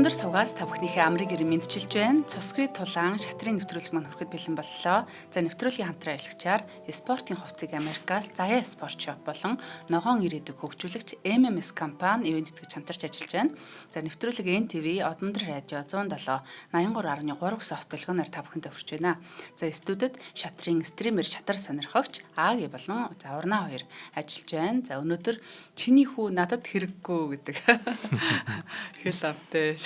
Одондөр сугаас та бүхнийхээ амрыг ирэн мэдчилж байна. Цусгүй тулаан шатрын нэвтрүүлэг маань хүрэхэд бэлэн боллоо. За, нэвтрүүлгийн хамтран ажиллагчаар спортын хувцыг Америкаас Заяа спорт шоп болон ногоон ирээдүг хөгжүүлэгч MMS компани ивээн тэтгэж хамтарч ажиллаж байна. За, нэвтрүүлэг NTV, Одондөр радио 107 83.3 гэсэн хост долгионоор та бүхэндээ хүрч байна. За, студид шатрын стример, шатар сонирхогч Аги болон за Урнаа хоёр ажиллаж байна. За, өнөөдөр чиний хүү надад хэрэггүй гэдэг хэл амтай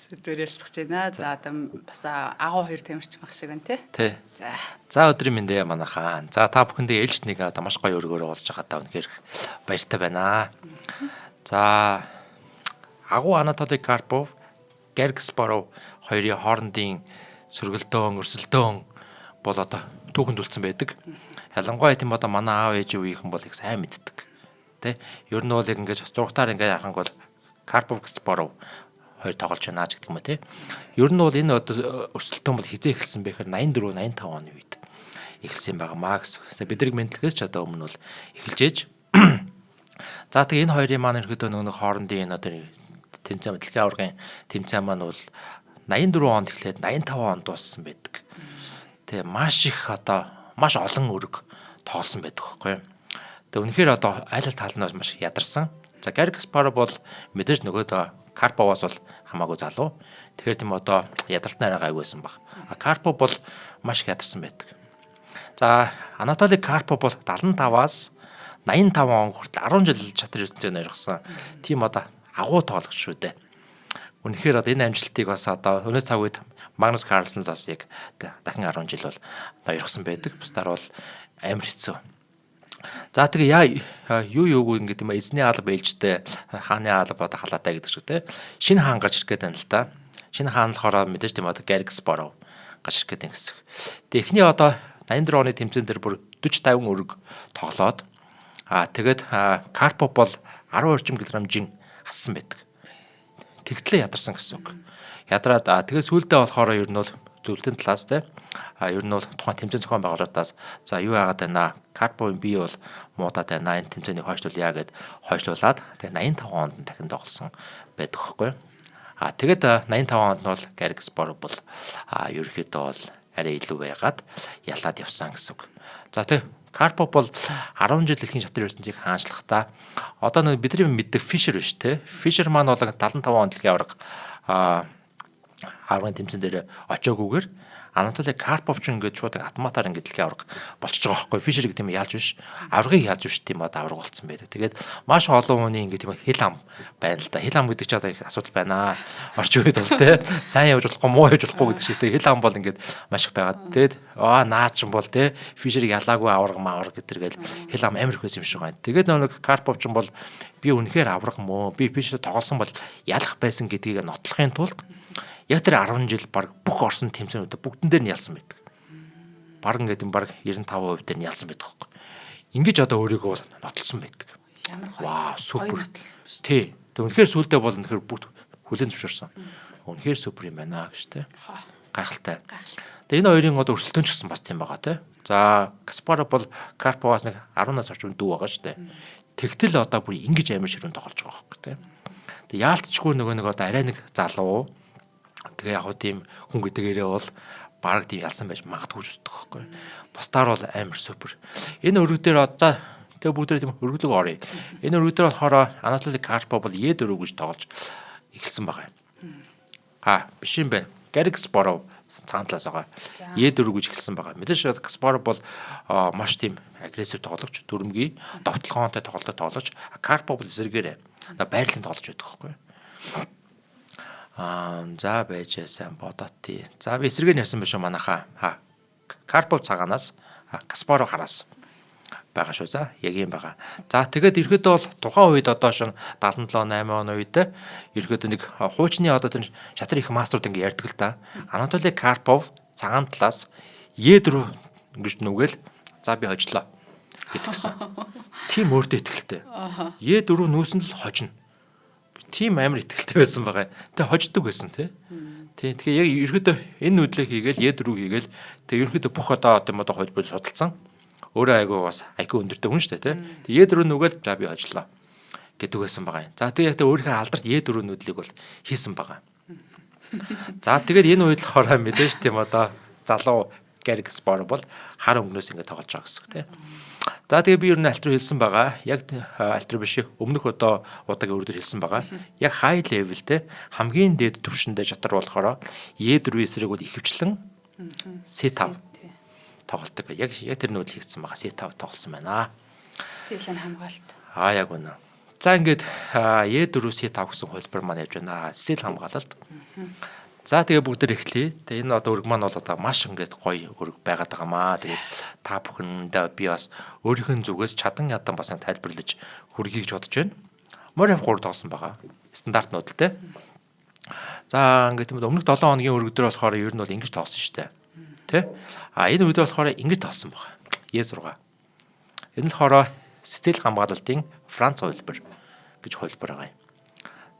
сэдвээр ярилцах гэж байна. За, одоо бас агуу хоёр тамирч мах шиг байна, тий. Тий. За. За, өдрийн мэндээ, манайхаа. За, та бүхэндээ ээлжит нэг одоо маш гоё өргөөр уулзж байгаадаа үнэхээр баяртай байна. За, агуу Анатолий Карпов, Гарри Каспаров хоёрын хоорондын сөргөлдөөн, өрсөлдөөн бол одоо түүхэнд үлдсэн байдаг. Ялангуяа тийм одоо манай аав ээжийн үеийнхэн бол их сайн мэддэг. Тэ? Ер нь бол яг ингэж зургатаар ингэж харах бол Карпов, Каспаров хоёр тоглож байна ч гэдэг юм уу, те. Ер нь бол энэ одоо өрсөлдөөн бол хэзээ эхэлсэн бэ гэхээр 84 85 оны үед эхэлсэн юм байгаа маа гэсэн. Бидний мэдлэгээс ч одоо өмнө бол эхэлж ээж. За, тэгээ энэ хоёрын маань ерөөдөө нөгөө хоорондын энэ одоо тэмцээн, дэлхийн аваргын тэмцээн маань бол 84 онд эхлээд 85 онд дууссан байдаг. Тэгээ маш их одоо маш олон өрг тоглосон байдаг байхгүй юу. Тэгээ үнэхээр одоо айл ал тал нь маш ядарсан. За, Гарри Каспаров бол мэдээж нөгөө Карповоос бол хамаагүй залуу. Тэгэхээр тийм одоо ядарт арай гайгүй байсан баг. А Карпов бол маш их ядарсан байдаг. За, Анатолий Карпов бол 75-аас 85 он хүртэл 10 жил шатар ертөнцийг ноёрхсон. Тийм одоо агуу тоглогч шүү дээ. Үнэхээр одоо энэ амжилтыг бас одоо өнөө цаг үед Магнус Карлсон л бас яг дахин 10 жил бол ноёрхсон байдаг. Бусдаар бол амар хэцүү. За, тэгээ яа юу юугүй ингээд юм эзний алба ээлжтэй, хааны алба одоо халаатай гэдэг шиг, те. Шинэ хаан гарч ирэх гээд байна л да. Шинэ хаан болохоор мэдээж тийм одоо Гарри Каспаров гарч ирэх гээд байна гэсэн. Тэгээ эхний одоо 84 оны тэмцээн дээр бүр 40 50 өрг тоглоод тэгээд Карпов бол 10 орчим килограмм жин хассан байдаг. Тэгтлээ ядарсан гэсэн үг. Ядраад тэгээ сүүлдээ болохоор ер нь бол зөвлөлтийн талаас, те, ер нь бол тухайн тэмцээн зохион байгуулалтаас за юу яагаад байна, Карповын бие бол муудаад байна, энэ тэмцээнийг хойшлуулъя гэд хойшлуулад тэгээ 85 онд нь дахин тоглосон байдаг байхгүй. А тэгээд 85 онд нь бол Гарри Каспаров бол ерөнхийдөө бол арай илүү байгаад ялаад явсан гэсэн үг. За, тэг Карпов бол 10 жил дэлхийн шатар ертөнцийг хаанчлахдаа одоо нэг бидний мэддэг Фишер биш, те. Фишер маань бол 75 онд дэлхийн аварга аваргын тэмцээн дээр очоогүйгээр Анатолий Карпов ч ингээд шууд автоматар ингээд дэлхийн аварга болчихж байгаа байхгүй. Фишер гэх юм ялж биш. Аваргыг ялж биш, тийм одоо аварга болцсон байдаг. Тэгээд маш олон хүний ингээд тийм хэл ам байна л да. Хэл ам гэдэг чинь одоо их асуудал байна. Орчин үед бол, те, сайн явж болохгүй, муу явж болохгүй гэдэг шиг, те, хэл ам бол ингээд маш их байгаа. Тэгээд аа наа ч юм бол, те, Фишерийг ялаагүй аварга маварга гэтэргээл хэл ам амар их байсан юм шиг байна. Тэгээд нэг Карпов ч юм бол би үнэхээр аварга мөө, би Фишер тоглосон бол ялах байсан гэдгийг нотлохын тулд яг тэр 10 жил баг бүх орсон тэмцээнүүдээ бүгдэн дээр нь ялсан байдаг. Баг ингээд юм баг 95% дээр нь ялсан байдаг хөөх. Ингэж одоо өөрийгөө бол нотлсон байдаг. Ямар гоё. Вау, супер. Нотлсон ба шүү. Тий. Тэг үнэхээр сүулдэ бол үнэхээр бүгд хүлээн зөвшөөрсөн. Үнэхээр супер юм байна гэж, тий. Гайхалтай. Тэгээ энэ хоёрын одоо өрсөлдөөн ч гэсэн бас тийм байгаа, тий. За, Каспаров бол Карповаас нэг 10-аас орчим дүү байгаа шүү дээ. Тэгтэл одоо бүр ингэж амар ширүүн тоглож байгаа хөөх, тий. Тэг яалтчгүй нөгөө нэг одоо арай нэг залуу. Тэгээ яг хуу тийм хүн гэдгээрээ бол бараг тийм ялсан байж магадгүй ч үздэг байхгүй. Бусдаар бол амар супер. Энэ өргөг дээр одоо тэгээ бүгдээ тийм өргөлөг оръё. Энэ өргөг дээр болохоор Анатолий Карпов бол Е4 гэж тоглож эхэлсэн байгаа юм. А биш юм байна. Гарри Каспаров цагаан талаас байгаа. Е4 гэж эхэлсэн байгаа. Мэдээж Каспаров бол маш тийм агрессив тоглогч, дүрмгийн довтлогоонтой тоглолттой тоглогч. Карпов бол эсэргээрээ байрлалын тоглож байдаг байхгүй. Аа, за, байж сайн бодоотти. За, би эсрэгээр ярьсан биш үү, манайхаа. Ха. Карпов цагаанаас, Каспаров хараас байгаа шүү. За, яг юм байгаа. За, тэгээд ерөөдөө бол тухайн үед одоо шин 77 8 оны үед ерөөдөө нэг хуучны одоо тэр шатар их мастерууд ингэ ярьдаг л да. Анатолий Карпов цагаан талаас Е4 ингэж нүгэл за би хожлоо гэдгсэн. Тийм өөртөө итгэлтэй. Е4 нүүсэн л хожино, тийм амар итгэлтэй байсан байгаа. Тэгээ хождог байсан, тий. Тий. Тэгэхээр яг ерөөдөө энэ нүдлээ хийгээл Е4 хийгээл тэгээ ерөөдөө бүх одоо тийм одоо хууль бод судалсан. Өөрөө айгуу бас IQ өндөртэй хүн шүү дээ, тий. Тэгээ Е4 нүгээл за би хожлоо гэдэг байсан байгаа юм. За тэгээ яг тэ өөрийнхөө алдарт Е4 нүүдлийг бол хийсэн байгаа. За тэгээд энэ үед болохоор мэдээж тийм одоо залуу Гарри Каспаров бол хар өнгнөөс ингээд тоглож байгаа гэсэн үг тийм. За тэгээ би ер нь альт руу хэлсэн байгаа. Яг альт руу биш, өмнөх одоо удаагийн өрдөр хэлсэн байгаа. Яг high level те, хамгийн дээд түвшиндээ шатар болохоор E4 эсрэг бол ихэвчлэн C5 тоглолдог. Яг тэр нүүдэл хийгдсэн байгаа. C5 тоглосон байна. Сицилиан хамгаалт. Аа, яг үнэ. За, ингээд E4 C5 гэсэн хувилбар маань явж байна. Сицил хамгаалалт. За, тэгээ бүгд тэр эхлэе. Тэгээ энэ одоо өрг маань бол одоо маш ингээд гоё өрг байгаад байгаа маа. Тэгээд та бүхэндээ би бас өөрийнх нь зүгээс чадан ядан бас тайлбарлаж хүргэе гэж бодож байна. Морь F3 тоглосон байгаа. Стандарт нүүдэлтэй. За, ингээд тийм өмнөх 7 хоногийн өрг дээр болохоор ер нь бол ингэж тоглосон шүү дээ. Тэ? А энэ үед болохоор ингэж тоглосон байгаа. E6. Энэ л болохоор Сицил хамгаалалтын Франц хувилбар гэж хувилбар байгаа юм.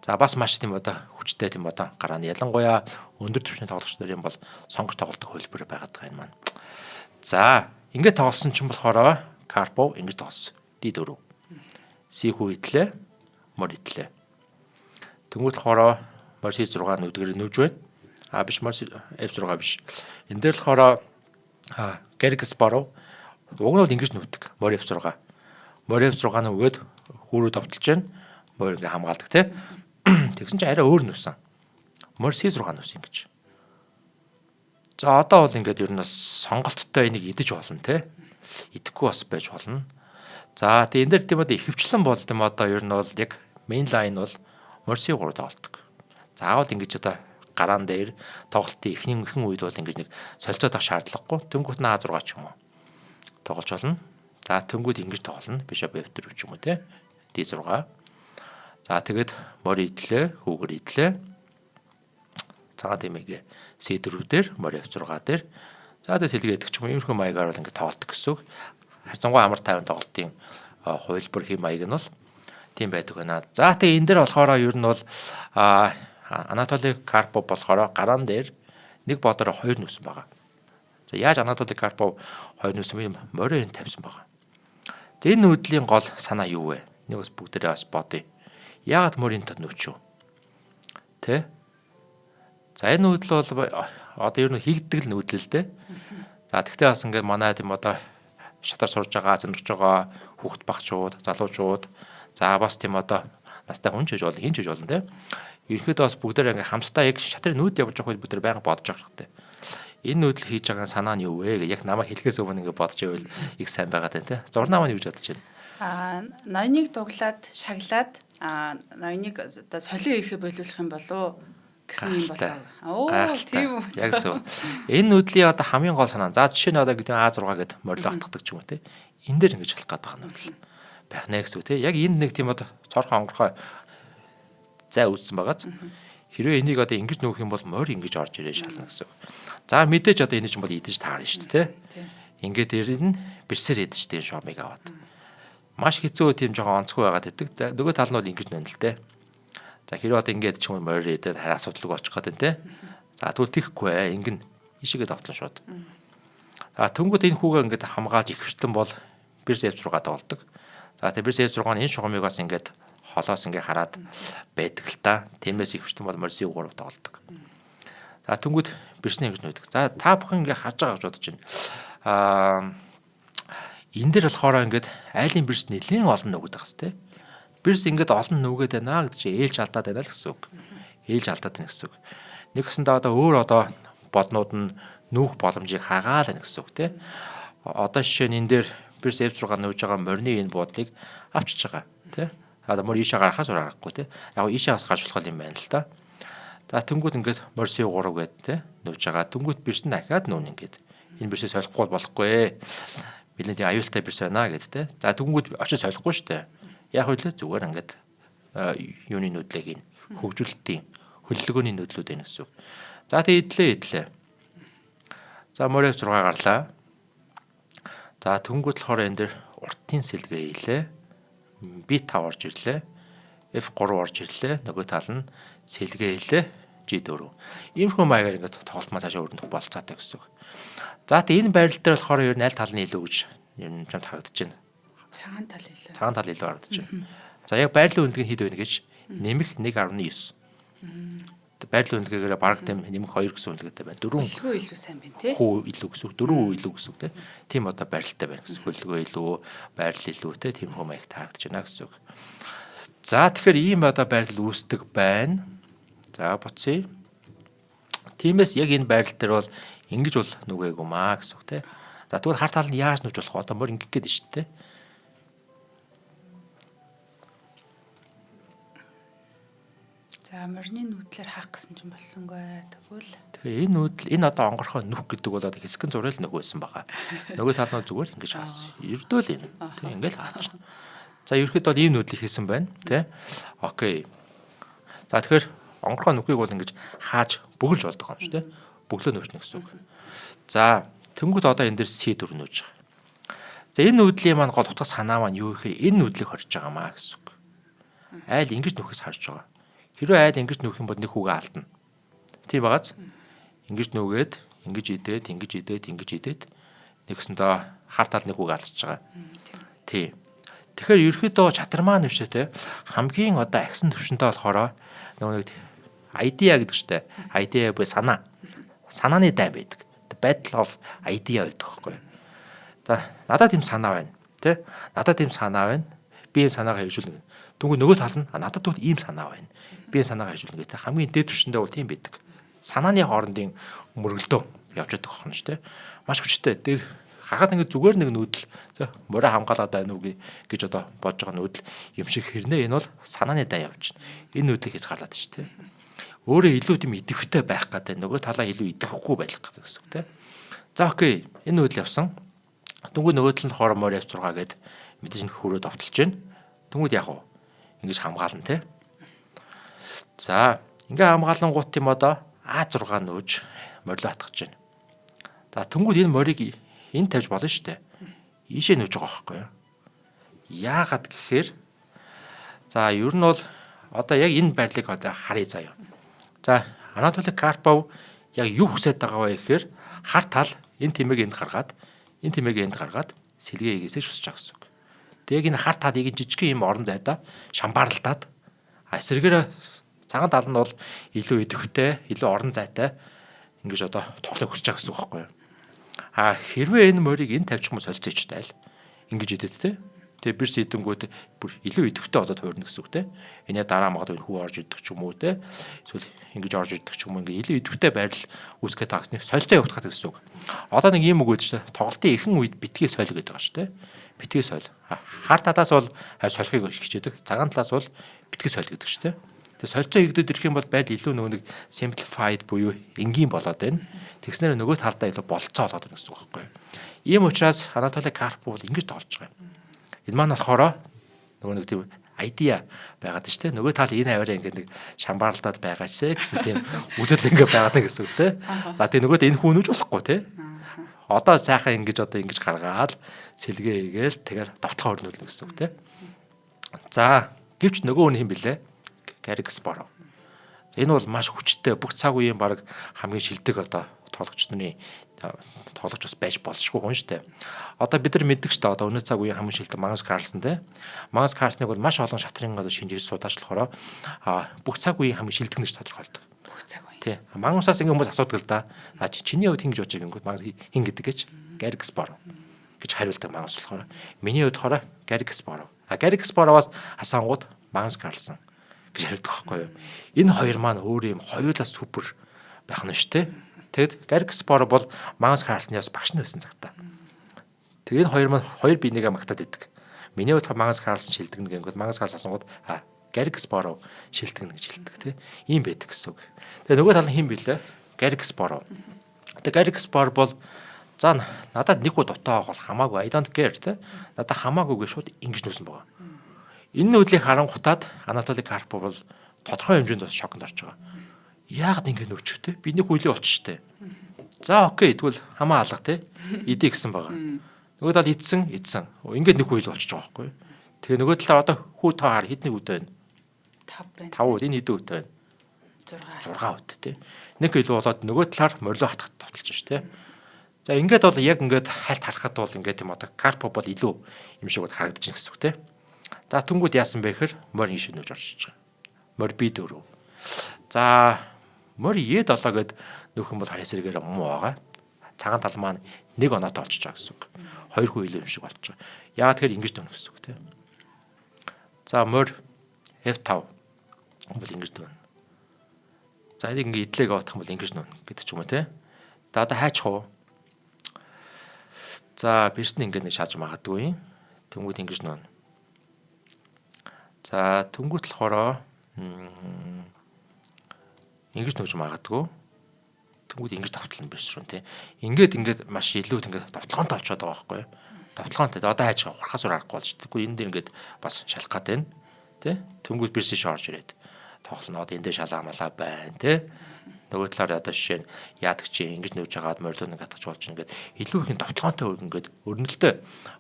За, бас маш тийм одоо хүчтэй тийм одоо гарааны, ялангуяа өндөр түвшний тоглогч нарын бол сонгож тоглодог хувилбар байгаад байгаа юм маань. За, ингээд тоглосон чинь болохоор Карпов ингэж тоглосон. D4. C хүү идлээ, морь идлээ. Тэнгүүт болохоор морь C6 нүдгээр нүүж байна. А биш, морь F6 биш. Энэ дээр болохоор Гарри Каспаров уг нь бол ингэж нүүдэг. Морь F6. Морь F6 нүгээд хүүрүү довтолж байна. Морь ингээ хамгаалдаг те. Тэгсэн чинь арай өөр нүүсэн. Морь C6 нүүсэн гэж. За, одоо бол ингээд ер нь бас сонголттой, энийг идэж болно те. Идэхгүй бас байж болно. За, тэгээ энэ дээр тийм одоо ихэвчлэн бол тийм одоо ер нь бол яг main line бол морь C3 тоглолдог. Заавал ингэж одоо гараан дээр тоглолтын эхний ихэнх үед бол ингэж нэг солилцоод авах шаардлагагүй. Тэнгүүт нь А6 ч юм уу тоглож болно. За, тэнгүүд ингэж тоглоно. Bishop F4 ч юм уу те. D6. За, тэгэд морь идлээ, хүүгэр идлээ. Цагаан тэмээг C4 дээр, морь F6 дээр. За, тэгээ сэлгээ идэх ч юм уу, иймэрхүү маягаар бол ингэ тоглолдог гэсэн үг. Харьцангуй амар тайван тоглолтын хувилбар хэм маяг нь бол тийм байдаг байна. За, тэгээ энэ дээр болохоор ер нь бол Анатоли Карпов болохоор гараан дээр нэг бодороо хоёр нүүсэн байгаа. За, яаж Анатоли Карпов хоёр нүүсэн бэ? Морио энэ тавьсан байгаа. За, энэ нүүдлийн гол санаа юу вэ? Нэг бас бүгдээрээ бас бодъё. Яагаад морин тод нүүчв? Тэ? За, энэ нүүдэл бол одоо ер нь хийгддэг л нүүдэл л дээ. За, тэгтээ бас ингээд манай тийм одоо шатар сурж байгаа, зөнөрч байгаа хүүхд багчууд, залуучууд, за бас тийм одоо настай хүн ч гэж болно, хэн ч гэж болно те. Ерөнхийдөө бас бүгдээр ингээ хамтдаа яг шатрын нүүд явж байгаа үед бүгд байнга бодож явах хэрэгтэй. Энэ нүүдэл хийж байгаа санаа нь юу вэ гэх яг намайг хэлхээс өмнө ингээ бодож байвал их сайн байгаад байна те. Зурнаа маань юу гэж бодож байна? Ноёныг дуглаад, шаглаад, ноёныг одоо солио ихэ болиулах юм болов гэсэн юм болоо. Оо, тийм үү. Яг зөв. Энэ нүүдлийн одоо хамгийн гол санаа. За, жишээ нь одоо гэдэг А6 гэд морилоо атгадаг ч юм уу те. Энэ дээр ингэж халах гээд байгаа нүүдэл байх нэ гэсэн үг те. Яг энд нэг тийм одоо цорхон онгорхой зай үүссэн байгааз. Хэрвээ энийг одоо ингэж нүүх юм бол морь ингэж орж ирээ шална гэсэн үг. За, мэдээж одоо энэ чинь бол идэж таарна шүү дээ те. Ингээд дээр нь бэрсээр идэж тийм шугамыг аваад. Маш хэцүү, тийм жоохон онцгой байгаад байдаг. Нөгөө тал нь бол ингэж нөн л те. За, хэрвээ одоо ингээд ч юм уу морь идээд хараа асуудалгүй очих гэдэг те. За, тэгвэл тийхгүй ингэн ишигээ довтлон шууд. За, тэнгууд энэ хүүгээ ингээд хамгаалж ихэвчлэн бол бэрс F6 тоглодог. За, тэгээ бэрс F6 нь энэ шугамыг бас ингээд холоос ингээ хараад байдаг л та. Тиймээс ихэвчлэн бол морь C3 тоглодог. За, тэнгууд бэрсний ингэж нүүдэг. За, та бүхэн ингээ харж байгаа гэж бодож байна. Энэ дээр болохоор ингээд айлын бэрс нэлээн олон нүгэд байгаа сте. Бэрс ингээд олон нүгэд байна гэдэг чинь ээлж алдаад байна л гэсэн үг. Ээлж алдаад байна гэсэн үг. Нэг гэсэндээ одоо өөр одоо боднууд нь нүүх боломжийг хагаал байна гэсэн үг те. Одоо жишээ нь энэ дээр бэрс F6 нүүж байгаа морины энэ буудлыг авчиж байгаа те. Одоо морь ийшээ гарахаас өөр аргагүй те. Яг ийшээ бас гарч болох юм байна л да. За, тэнгууд ингээд морь C3 гээд те нүүж байгаа. Тэнгууд бэрс нь дахиад нүүн ингээд. Энэ бэрсээ солихгүй болохгүй. Бидний тийм аюултай бэрс байна гэд те. За, тэнгууд очиж солихгүй шүү дээ. Яг үлээ зүгээр ингээд юуны нүүдлийг энэ хөгжүүлэлтийн хөллөгөөний нүүдлүүд байна гэсэн үг. За, тэг идлээ идлээ. За, морь F6 гарлаа. За, тэнгууд болохоор энэ дэр уртын сэлгээ ийлээ. B5 орж ирлээ. F3 орж ирлээ. Нөгөө тал нь сэлгээ ийлээ. G4. Иймэрхүү маягаар ингээд тоглолт маань цаашаа өрнөх болцоотой гэсэн үг. За, тэг энэ байрлал дээр болохоор ер нь аль тал нь илүү гэж ер нь чамд харагдаж байна? Цагаан тал илүү. Цагаан тал илүү харагдаж байна. За яг байрлалын үнэлгээ нь хэд байна гэж нэмэх 1.9. Байрлалын үнэлгээгээр бараг тийм нэмэх 2 гэсэн үнэлгээтэй байна. 4 Хөлгөө илүү сайн байна тий. хүү илүү гэсэн үг, 4 илүү гэсэн үг тий. Тийм одоо байралтай байна гэсэн. Хөлгөө илүү, байрлал илүү тий. Тийм хүм маяг таарагдж байна гэсэн үг. За тэгэхээр ийм одоо байрлал үүсдэг байна. За буцъя. Тиймээс яг энэ байрлал дээр бол ингэж бол нүгээгүй маа гэсэн үг тий. За тэгвэл хар тал нь яаж нүж болох вэ? Одоо мөр ингэх гээд шүү дээ. За морины нүүдлэр хаах гэсэн чинь болсонгүй. Тэгвэл Тэгэхээр энэ нүүдэл энэ одоо онгорхой нүх гэдэг бол одоо хэсгэн зурэл нүх байсан байгаа. Нөгөө тал нь зүгээр ингэж хаасан. Ердөө л энэ. Тэг ингээл хаач. За ерөөхдөө бол ийм нүүдлийг хийсэн байна, тэ. Окей. За тэгэхээр онгорхой нүхийг бол ингэж хааж бөглөж болдог юм шүү, тэ. Бөглөө нүүчнэ гэсэн үг. За тэнгууд одоо энэ дээр C4 нүүж байгаа. За энэ нүүдлийн маань гол утга санаа маань юу гэхээр энэ нүүдлийг хорж байгаа маа гэсэн үг. Айл ингэж нүхээс харж байгаа. Хэрвээ айл ингэж нүх юм бол нэг хүүгээ алдна. Тийм байгааз ингэж нүгээд, ингэж идээд, ингэж идээд, ингэж идээд нэгсэндээ хар тал нэг хүүгээ алдчихж байгаа. Тий. Тэгэхээр ерөөхдөө чатар маань бишээ те хамгийн одоо агсан төвшөнтэй болохоор нөгөө нэг idea гэдэг чтэй. Idea буюу санаа. Санааны дайн байдаг. The battle of idea гэдэг байхгүй. За надад тийм санаа байна. Тэ? Надад тийм санаа байна. Би энэ санаагаа хэрэгжүүлнэ. Тэнгүү нөгөө тал нь надад бол ийм санаа байна. Би энэ санаагаа хэрэгжүүлнэ гэх. Хамгийн дээд түвшиндээ бол тийм байдаг. Санааны хоорондын мөргөлдөө явж байгаа байхгүй шүү дээ. Маш хүчтэй. Тэр харахад ингээд зүгээр нэг нүүдэл морой хамгаалаад байна уу гэж одоо бодож байгаа нүүдэл юм шиг хэрнээ энэ бол санааны дай явж байна. Энэ нүүдлийг хязгаарлаад шүү дээ. Өөрөө илүү тийм идэвхтэй байх гэдэг нөгөө талаа илүү идэвхгүй байх гэдэг гэсэн үг тийм. За окей. Энэ нүүдэл явсан. Дөнгөж нөгөө тал нь хоор морь F6 гээд мэдээж нь хөрөөд овтолж байна. Тэнгүүд яг уу ингэж хамгаална те. За ингээ хамгаалангуут тийм одоо А6 нүүж морилоо хатгаж байна. За тэнгүүд энэ морийг энэ тавьж болно шүү дээ. Ийшээ нүүж байгаа байхгүй юу? Яагаад гэхээр за ер нь бол одоо яг энэ байрлалыг одоо харъя заяа. За Анатоли Карпов яг юу хүсэж байгаа вэ гэхээр хар тал энэ тэмээг энд гаргаад энэ тэмээг энд гаргаад сэлгээ хийгээсэй хүсэж байгаа гэсэн үг. Тэг яг энэ хар талыг жижигхэн юм орон зайдаа шамбаарлаад эсрэгээр цагаан тал нь бол илүү идэвхтэй, илүү орон зайтай ингэж одоо тоглохыг хүсэж байгаа гэсэн үг байхгүй юу? А хэрвээ энэ морийг энэ тавьчих юм солилцооч тайл ингэж идэт те. Тэгээ бэрс идэнгүүт бүр илүү идэвхтэй болоод хуурна гэсэн үг те. Энэ дараа магадгүй хүү орж идэх ч юм уу те. Эсвэл ингэж орж идэх ч юм уу ингээ илүү идэвхтэй байрлал үүсгэх таагсны солилцоо явагдах гэсэн үг. Одоо нэг юм үг өгдөө шүү дээ. Тоглолтын ихэнх үед битгий соль гэдэг байгаа шүү дээ. Битгий соль. Хар талаас бол солихыг хичээдэг. Цагаан талаас бол битгий соль гэдэг шүү дээ. Тэгээ солилцоо хийгдээд ирэх юм бол байр илүү нөгөө нэг simplified буюу энгийн болоод байна. Тэгснээр нөгөө талдаа илүү болцоо болоод байна гэсэн үг байхгүй юу. Ийм учраас Анатоли Карпов бол ингэж тоглож байгаа юм. Энэ маань болохоор нөгөө нэг тийм idea байгаад шүү дээ. Нөгөө тал энэ аваараа ингээд нэг шамбаарлаад байгаа ч гэсэн тийм үзэл ингээд байгаад гэсэн үг те. За тэгээ нөгөөд энэ хүн нүж болохгүй те. Одоо сайхан ингэж одоо ингэж гаргаад сэлгээ хийгээл тэгэл довтлохоо өрнүүлнэ гэсэн үг те. За гэвч нөгөө хүн хэм бэлээ? Гарри Каспаров. За энэ бол маш хүчтэй бүх цаг үеийн баг хамгийн шилдэг одоо тоглогч нарын тоглогч бас байж болшгүй хүн шүү дээ. Одоо бид нар мэддэг шүү дээ. Одоо өнөө цаг үеийн хамгийн шилдэг Магнус Карлсон те. Магнус Карлсныг бол маш олон шатрын одоо шинжиж судааж болохоор бүх цаг үеийн хамгийн шилдэг гэж тодорхойлдог. Бүх цаг үеийн. Тий. Магнусаас ингээ хүмүүс асуудаг л да. А чиний хувьд хин гэж бодож байгаа юм Магнус хин гэдэг гэж Гарри Каспаров гэж хариулдаг Магнус болохоор. Миний хувьд болохоор Гарри Каспаров. А Гарри Каспароваас асаангууд Магнус Карлсон гэж хариулдаг байхгүй юу. Энэ хоёр маань өөр юм хоёулаа супер байх нь шүү дээ. Тэгэд Гарри Каспаров бол Магнус Карлсны бас багш нь байсан цагтаа. Тэгээ энэ хоёр маань хоёр биенийгээ магтаад идэг. Миний хувьд Магнус Карлсон шилдэг нэг гингүүд Магнус Карлсон асуугууд а Гарри Каспаров шилдэг гэж хэлдэг тий. Ийм байдаг гэсэн үг. Тэгээ нөгөө тал нь хэн бэлээ? Гарри Каспаров. Тэгээ Гарри Каспаров бол за надад нэг хүү дутаа бол хамаагүй I don't care тий. Надад хамаагүй гэж шууд ингэж нүүсэн байгаа. Энэ нүүдлийг харангуутаад Анатоли Карпов бол тодорхой хэмжээнд бас шоконд орж байгаа. Яагаад ингэ нүүчих те? Би нэг хүлээ болчих те. За окей тэгвэл хамаа алга те. Идэ гэсэн байгаа. Нөгөө тал идсэн, идсэн. Ингээд нэг хүйл болчихж байгаа байхгүй. Тэгээ нөгөө талаар одоо хүү та хар хэдний үдэ байна? 5 байна. 5 үд энэ хэдэн үдэ байна? 6. 6 үд те. Нэг илүү болоод нөгөө талаар морилоо хатах товтолж ш те. За ингээд бол яг ингээд хальт харахад бол ингээд юм одоо Карпов бол илүү юм шиг харагдаж байна гэсэн үг те. За түнгүүд яасан бэ гэхээр морь ийшээ нүүж орчиж байгаа. Морь B4. За морь E7 гэд нөхөн бол хар эсрэгээр муу байгаа. Цагаан тал маань нэг оноотой болчихж байгаа гэсэн үг. Хоёр хүү илүү юм шиг болчихж байгаа. Яагаад тэгэхээр ингэж дөнө гэсэн үг тийм. За морь F5 бол ингэж дөнө. За энийг ингээ идлээг авах юм бол ингэж нүүн гэдэг ч юм уу те. За одоо хайчих уу? За бирсн ингэ нэг шааж магадгүй. Тэнгүүд ингэж нүүн. За тэнгүүд болохоор ингэж нүүж магадгүй. Тэнгүүд ингэж товтлон бирс рүү те. Ингээд ингээд маш илүү ингээд товтлогоонтой очиод байгаа байхгүй юу? Товтлогоонтой. Одоо хайчих ухрахаас өөр аргагүй болж. Тэгвэл энэ дээр ингээд бас шалах гад байна. Тэ? Тэнгүүд бирс ш орж ирээд тоглоно. Одоо энэ дээр шалаа малаа байна те. Нөгөө талаар одоо жишээ нь яадаг чи ингэж нүүж хагаад морилоо нэг атгах болж ингээд илүү их товтлогоонтой ингээд өрнөлтөө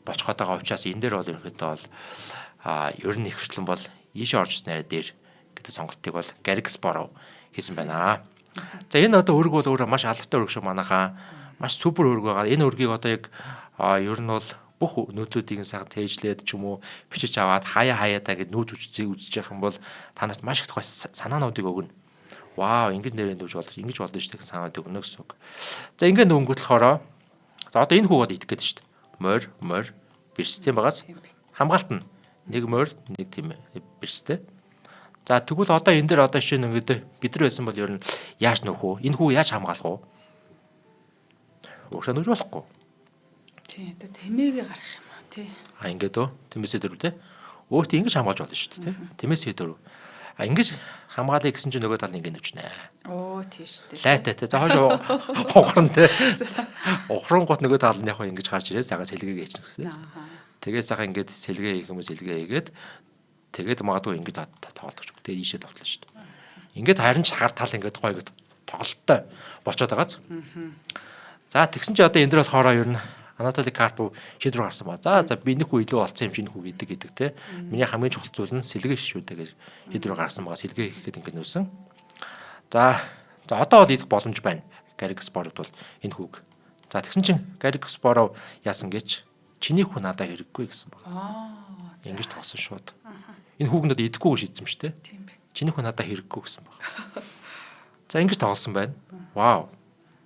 болчих гээд байгаа учраас энэ дээр бол ерөнхийдөө бол ер нь их хвчлэн бол ийшээ орж ирсэн арай дээр гэдэг сонголтыг бол Гарри Каспаров хийсэн байна. За энэ одоо өрг бол өөрөө маш алдартай өрг шүү манайхаа. Маш супер өрг байгаа. Энэ өргийг одоо яг ер нь бол бүх нөтлүүдийг сайхан цээжлээд ч юм уу бичиж аваад хаяа хаяадаа гэж нүүж үзэж үзэж явах юм бол та нарт маш их тухай санаануудыг өгнө. Вау, ингэж нэрээ нүүж болж ингэж болно шүү дээ санаануудыг өгнө гэсэн үг. За ингээд нүүнгүүт болохоор за одоо энэ хүүг одоо идэх гээд шүү дээ. Морь, морь, бирс тийм байгаас хамгаалт нь нэг морь, нэг тийм бирстэй. За тэгвэл одоо энэ дээр одоо шинэ ингээд бид нар байсан бол ер нь яаж нөхөх үү? Энэ хүү яаж хамгаалах вэ? Уушаа нүүж болохгүй. Тий, одоо тэмээгээ гарах юм уу тий. А ингээд өө тэмээсээ дөрөв те. Өөртөө ингэж хамгаалж болно шүү дээ тий. Тэмээсээ дөрөв. А ингэж хамгаалъя гэсэн чинь нөгөө тал нь ингэ нүчнэ. Оо тий шүү дээ. Лайтай те. За хойш ухран те. Ухран гот нөгөө тал нь яг ингэж гарч ирээд цагаан сэлгээ хийчихсэн гэсэн те. Тэгээд сайхан ингэж сэлгээ хийх юм уу сэлгээ хийгээд тэгээд магадгүй ингэж тоглолтож юм. Тэгээд ийшээ тоглолоо шүү дээ. Ингээд харин ч хар тал ингээд гоё ингээд тоглолттой болчиход байгааз. За тэгсэн чи одоо энэ дэр болохоор ер нь Анатоли Карпов шийдвэр гаргасан ба. За за би нэг хүү илүү олцсон юм чи энэ хүү гэдэг гэдэг те. Миний хамгийн чухал зүйл нь сэлгээ шүү дээ гэж шийдвэр гаргасан байгаа. Сэлгээ хийх гээд ингээд нүүсэн. За за одоо бол идэх боломж байна. Гарри Каспаровд бол энэ хүүг. За тэгсэн чинь Гарри Каспаров яасан гэж чиний хүү надад хэрэггүй гэсэн баг. Ингэж тоглосон шууд. Энэ хүүг надад идэхгүй гэж шийдсэн шүү дээ. Тийм байна. Чиний хүү надад хэрэггүй гэсэн баг. За ингэж тоглосон байна. Вау.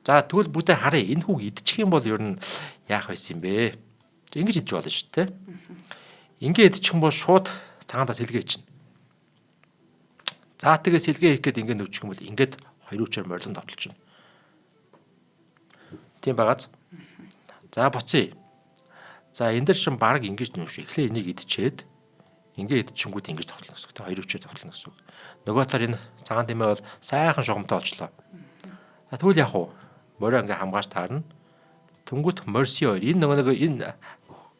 За тэгвэл бүгдээ харъя. Энэ хүүг идчих юм бол ер нь яах байсан юм бэ? За ингэж идэж болно шүү дээ. Ингээ идчих юм бол шууд цагаандаа сэлгээ чинь. За тэгээ сэлгээ хийх гээд ингээ нөвчих юм бол ингээд хоёр үчээр морилон довтолчихно. Тийм байгааз. За буцъя. За энэ дэр шин баг ингэж нүүш. Эхлээ энийг идчихэд ингээ идчихэнгүүд ингэж довтлно гэсэн үг. Тэ хоёр үчээр довтлно гэсэн үг. Нөгөө талаар энэ цагаан тэмээ бол сайхан шугамтай болчлоо. За тэгвэл яах вэ? Морио ингээ хамгааж таарна. Тэнгүүт морси хоёр энэ нөгөө нэг энэ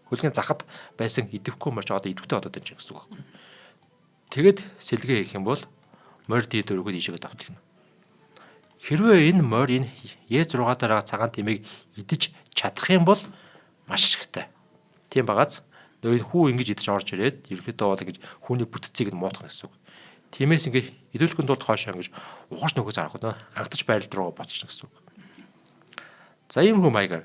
хөлгийн захад байсан идэвхгүй морч одоо идэвхтэй болоод байна гэсэн үг. Тэгэд сэлгээ хийх юм бол морь D дөрөвгөө ийшээгээ довтлно. Хэрвээ энэ морь энэ Е6 дараа цагаан тэмээг идэж чадах юм бол маш ашигтай. Тийм багаз нөгөө энэ хүү ингэж идэж орж ирээд ерөнхийдөө бол ингэж хүүний бүтцийг нь муутгах гэсэн үг. Тиймээс ингэ идүүлэхэд тулд хоошоо ингэж ухарч нөхөс аргагүй хангалтч байрал руу буцчихна гэсэн үг. За ийм хүү маягаар.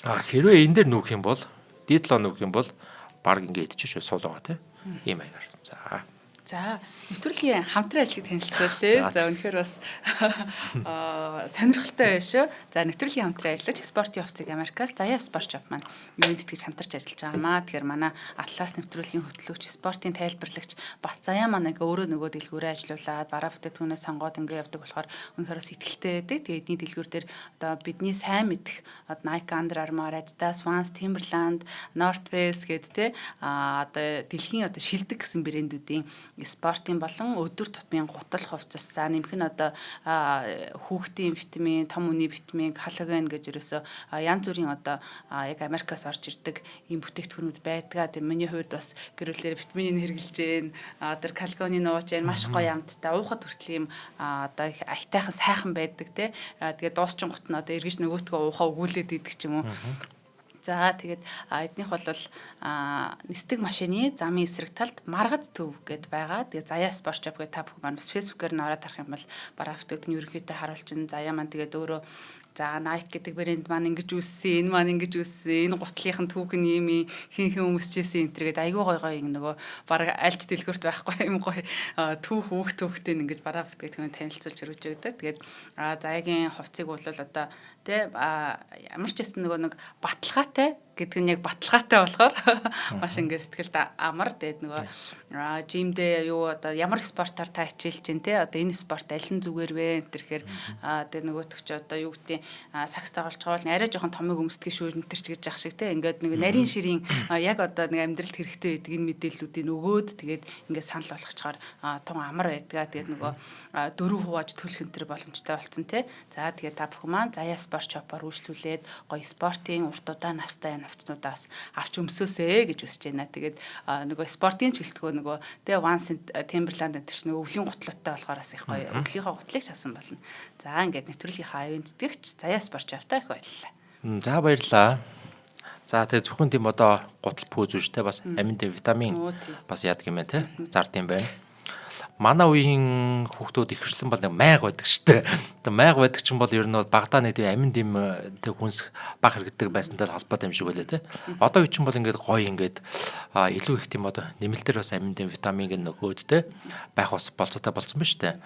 Хэрвээ энэ дээр нүүх юм бол D7 нүүх юм бол баг ингэ идчих шүү суул байгаа тийм. Ийм маягаар. За. За, нэвтрүүлгийн хамтран ажлыг танилцуулъя. За, үнэхээр бас сонирхолтой байна шүү. За, нэвтрүүлгийн хамтран ажиллагч спортын хувцыг Америкаас Заяа спорт шоп маань юунд тэтгэж хамтарч ажиллаж байгаамаа. Тэгэхээр манай Атлас нэвтрүүлгийн хөтлөгч, спортын тайлбарлагч Бат Заяа маань ингээ өөрөө нөгөө дэлгүүрээ ажилуулад бараа бүтээгдэхүүнээ сонгоод ингээ явдаг болохоор үнэхээр бас итгэлтэй байдаг. Тэгээ эдний дэлгүүр дээр одоо бидний сайн мэдэх одоо Nike, Under Armour, Adidas, Vans, Timberland, North Face гээд те одоо дэлхийн одоо шилдэг гэсэн брэндүүдийн спортын болон өдөр тутмын гутал хувцас, за нэмэх нь одоо хүүхдийн витамин, том хүний витамин, коллаген гэж ерөөсөө янз бүрийн одоо яг Америкаас орж ирдэг ийм бүтээгдэхүүнүүд байдгаа. Тэгээ миний хувьд бас гэр бүлээр витаминыг хэрэглэж гэн, тэр коллагеныг нууж гэн, маш гоё амттай, уухад хүртэл ийм одоо их аятайхан сайхан байдаг те. Тэгээ дуусчин гут нь одоо эргэж нөгөөтгөө уухаа өгүүлээд идэх ч юм уу. За тэгээд эднийх бол нисдэг машины замын эсрэг талд Маргад төв гэд байгаа. Тэгээд Заяа спорт шоп гэдэг та бүхэн маань бас фэйсбүүкээр нь ороод харах юм бол бараа бүтээгдэхүүн ерөнхийдөө харуулчин Заяа маань тэгээд өөрөө За, Nike гэдэг брэнд маань ингэж үүссэн, энэ маань ингэж үүссэн, энэ гутлынхын түүх нь ийм хин хин өмсөжсэн энэ тэр гээд айгүй гой гой нөгөө баг альч дэлгүүрт байхгүй юм гой түүх үүх түүхтэй ингэж бараа бүтээгдэхүүн танилцуулж өргөж өгдөг. Тэгээд Заяагийн хувцсыг бол одоо тий ямар ч байсан нөгөө нэг баталгаатай гэдэг нь яг баталгаатай болохоор маш ингэ сэтгэлд амар. Тэгээд нөгөө gym дээ юу одоо ямар спортоор та хичээлж чинь те, одоо энэ спорт аль нь зүгээр вэ энэ тэрхээр тэгээд нөгөөх чи одоо юу гэдгийг сагс тоглож байгаа бол арай жоохон томыг өмсдөг шүү энэ тэр ч гэж ах шиг те, ингээд нэг нарийн ширийн яг одоо нэг амьдралд хэрэгтэй байдаг энэ мэдээллүүдийг өгөөд, тэгээд ингээд санал болгочоор тун амар байдгаа. Тэгээд нөгөө дөрөв хувааж төлөх энэ төр боломжтой болсон те. За, тэгээд та бүхэн маань Заяа Sport Shop-оор үйлчлүүлээд гоё спортын урт удаан настай энэ хувцснуудаас авч өмсөөсэй гэж хүсэж байна. Тэгээд нөгөө спортын чиглэлтгөө нөгөө тэгээ Vans, Timberland энэ чинь өвлийн гутлуудтай болохоор бас их гоё өвлийнхөө гутлыг ч авсан болно. За, ингээд нэвтрүүлгийнхаа аюун тэтгэгч Заяа Sport Shop-тай их баярлалаа. За, баярлалаа. За, тэгээ зөвхөн тийм одоо гутал пүүз биш те, бас аминд витамин бас яадаг юм байна те, зард юм байна. Манай үеийн хүүхдүүд ихвчлэн бол нэг майг байдаг штэ. Тэгээ майг байдаг чинь бол ер нь бол багадаа нэг тийм аминд юм тэг хүнс баг хэрэгдэг байсантай холбоотой юм шиг байлаа те. Одоо үе чинь бол ингээд гоё ингээд илүү их тийм одоо нэмэлтээр бас аминд витаминг нөхөөд те байх бас болцоотой болсон ба штэ.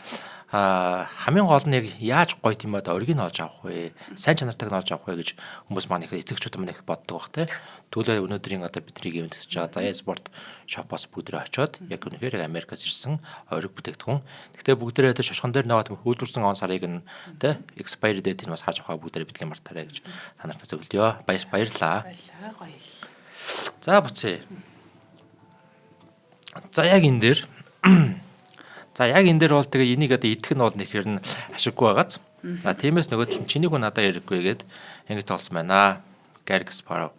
Хамгийн гол нь яг яаж гоё тийм одоо оргийг олж авах вэ? Сайн чанартайг нь олж авах вэ гэж хүмүүс маань их, эцэгчүүд маань их боддог бах те. Тэгвэл өнөөдрийн одоо бидний юм төсөж байгаа Заяа Sport Shop-оос бүгдээ очиод яг үнэхээр Америкаас ирсэн ориг бүтээгдэхүүн. Гэхдээ бүгдээрээ одоо шошгон дээр нөгөө үйлдвэрсэн он сарыг нь те, expiry date-ийг бас харж авах бүгдээрээ бидний мартаарай гэж та нарт зөвлөё. Баярлалаа. Баярлалаа, гоё. За, буцъя. За, яг энэ дээр За, яг энэ дээр бол тэгээ энийг одоо идэх нь бол нэг хэрн ашиггүй байгааз. За, тиймээс нөгөө тал нь чиний хүн надад ярихгүй гээд ингэж толсон байна. Гарри Каспаров.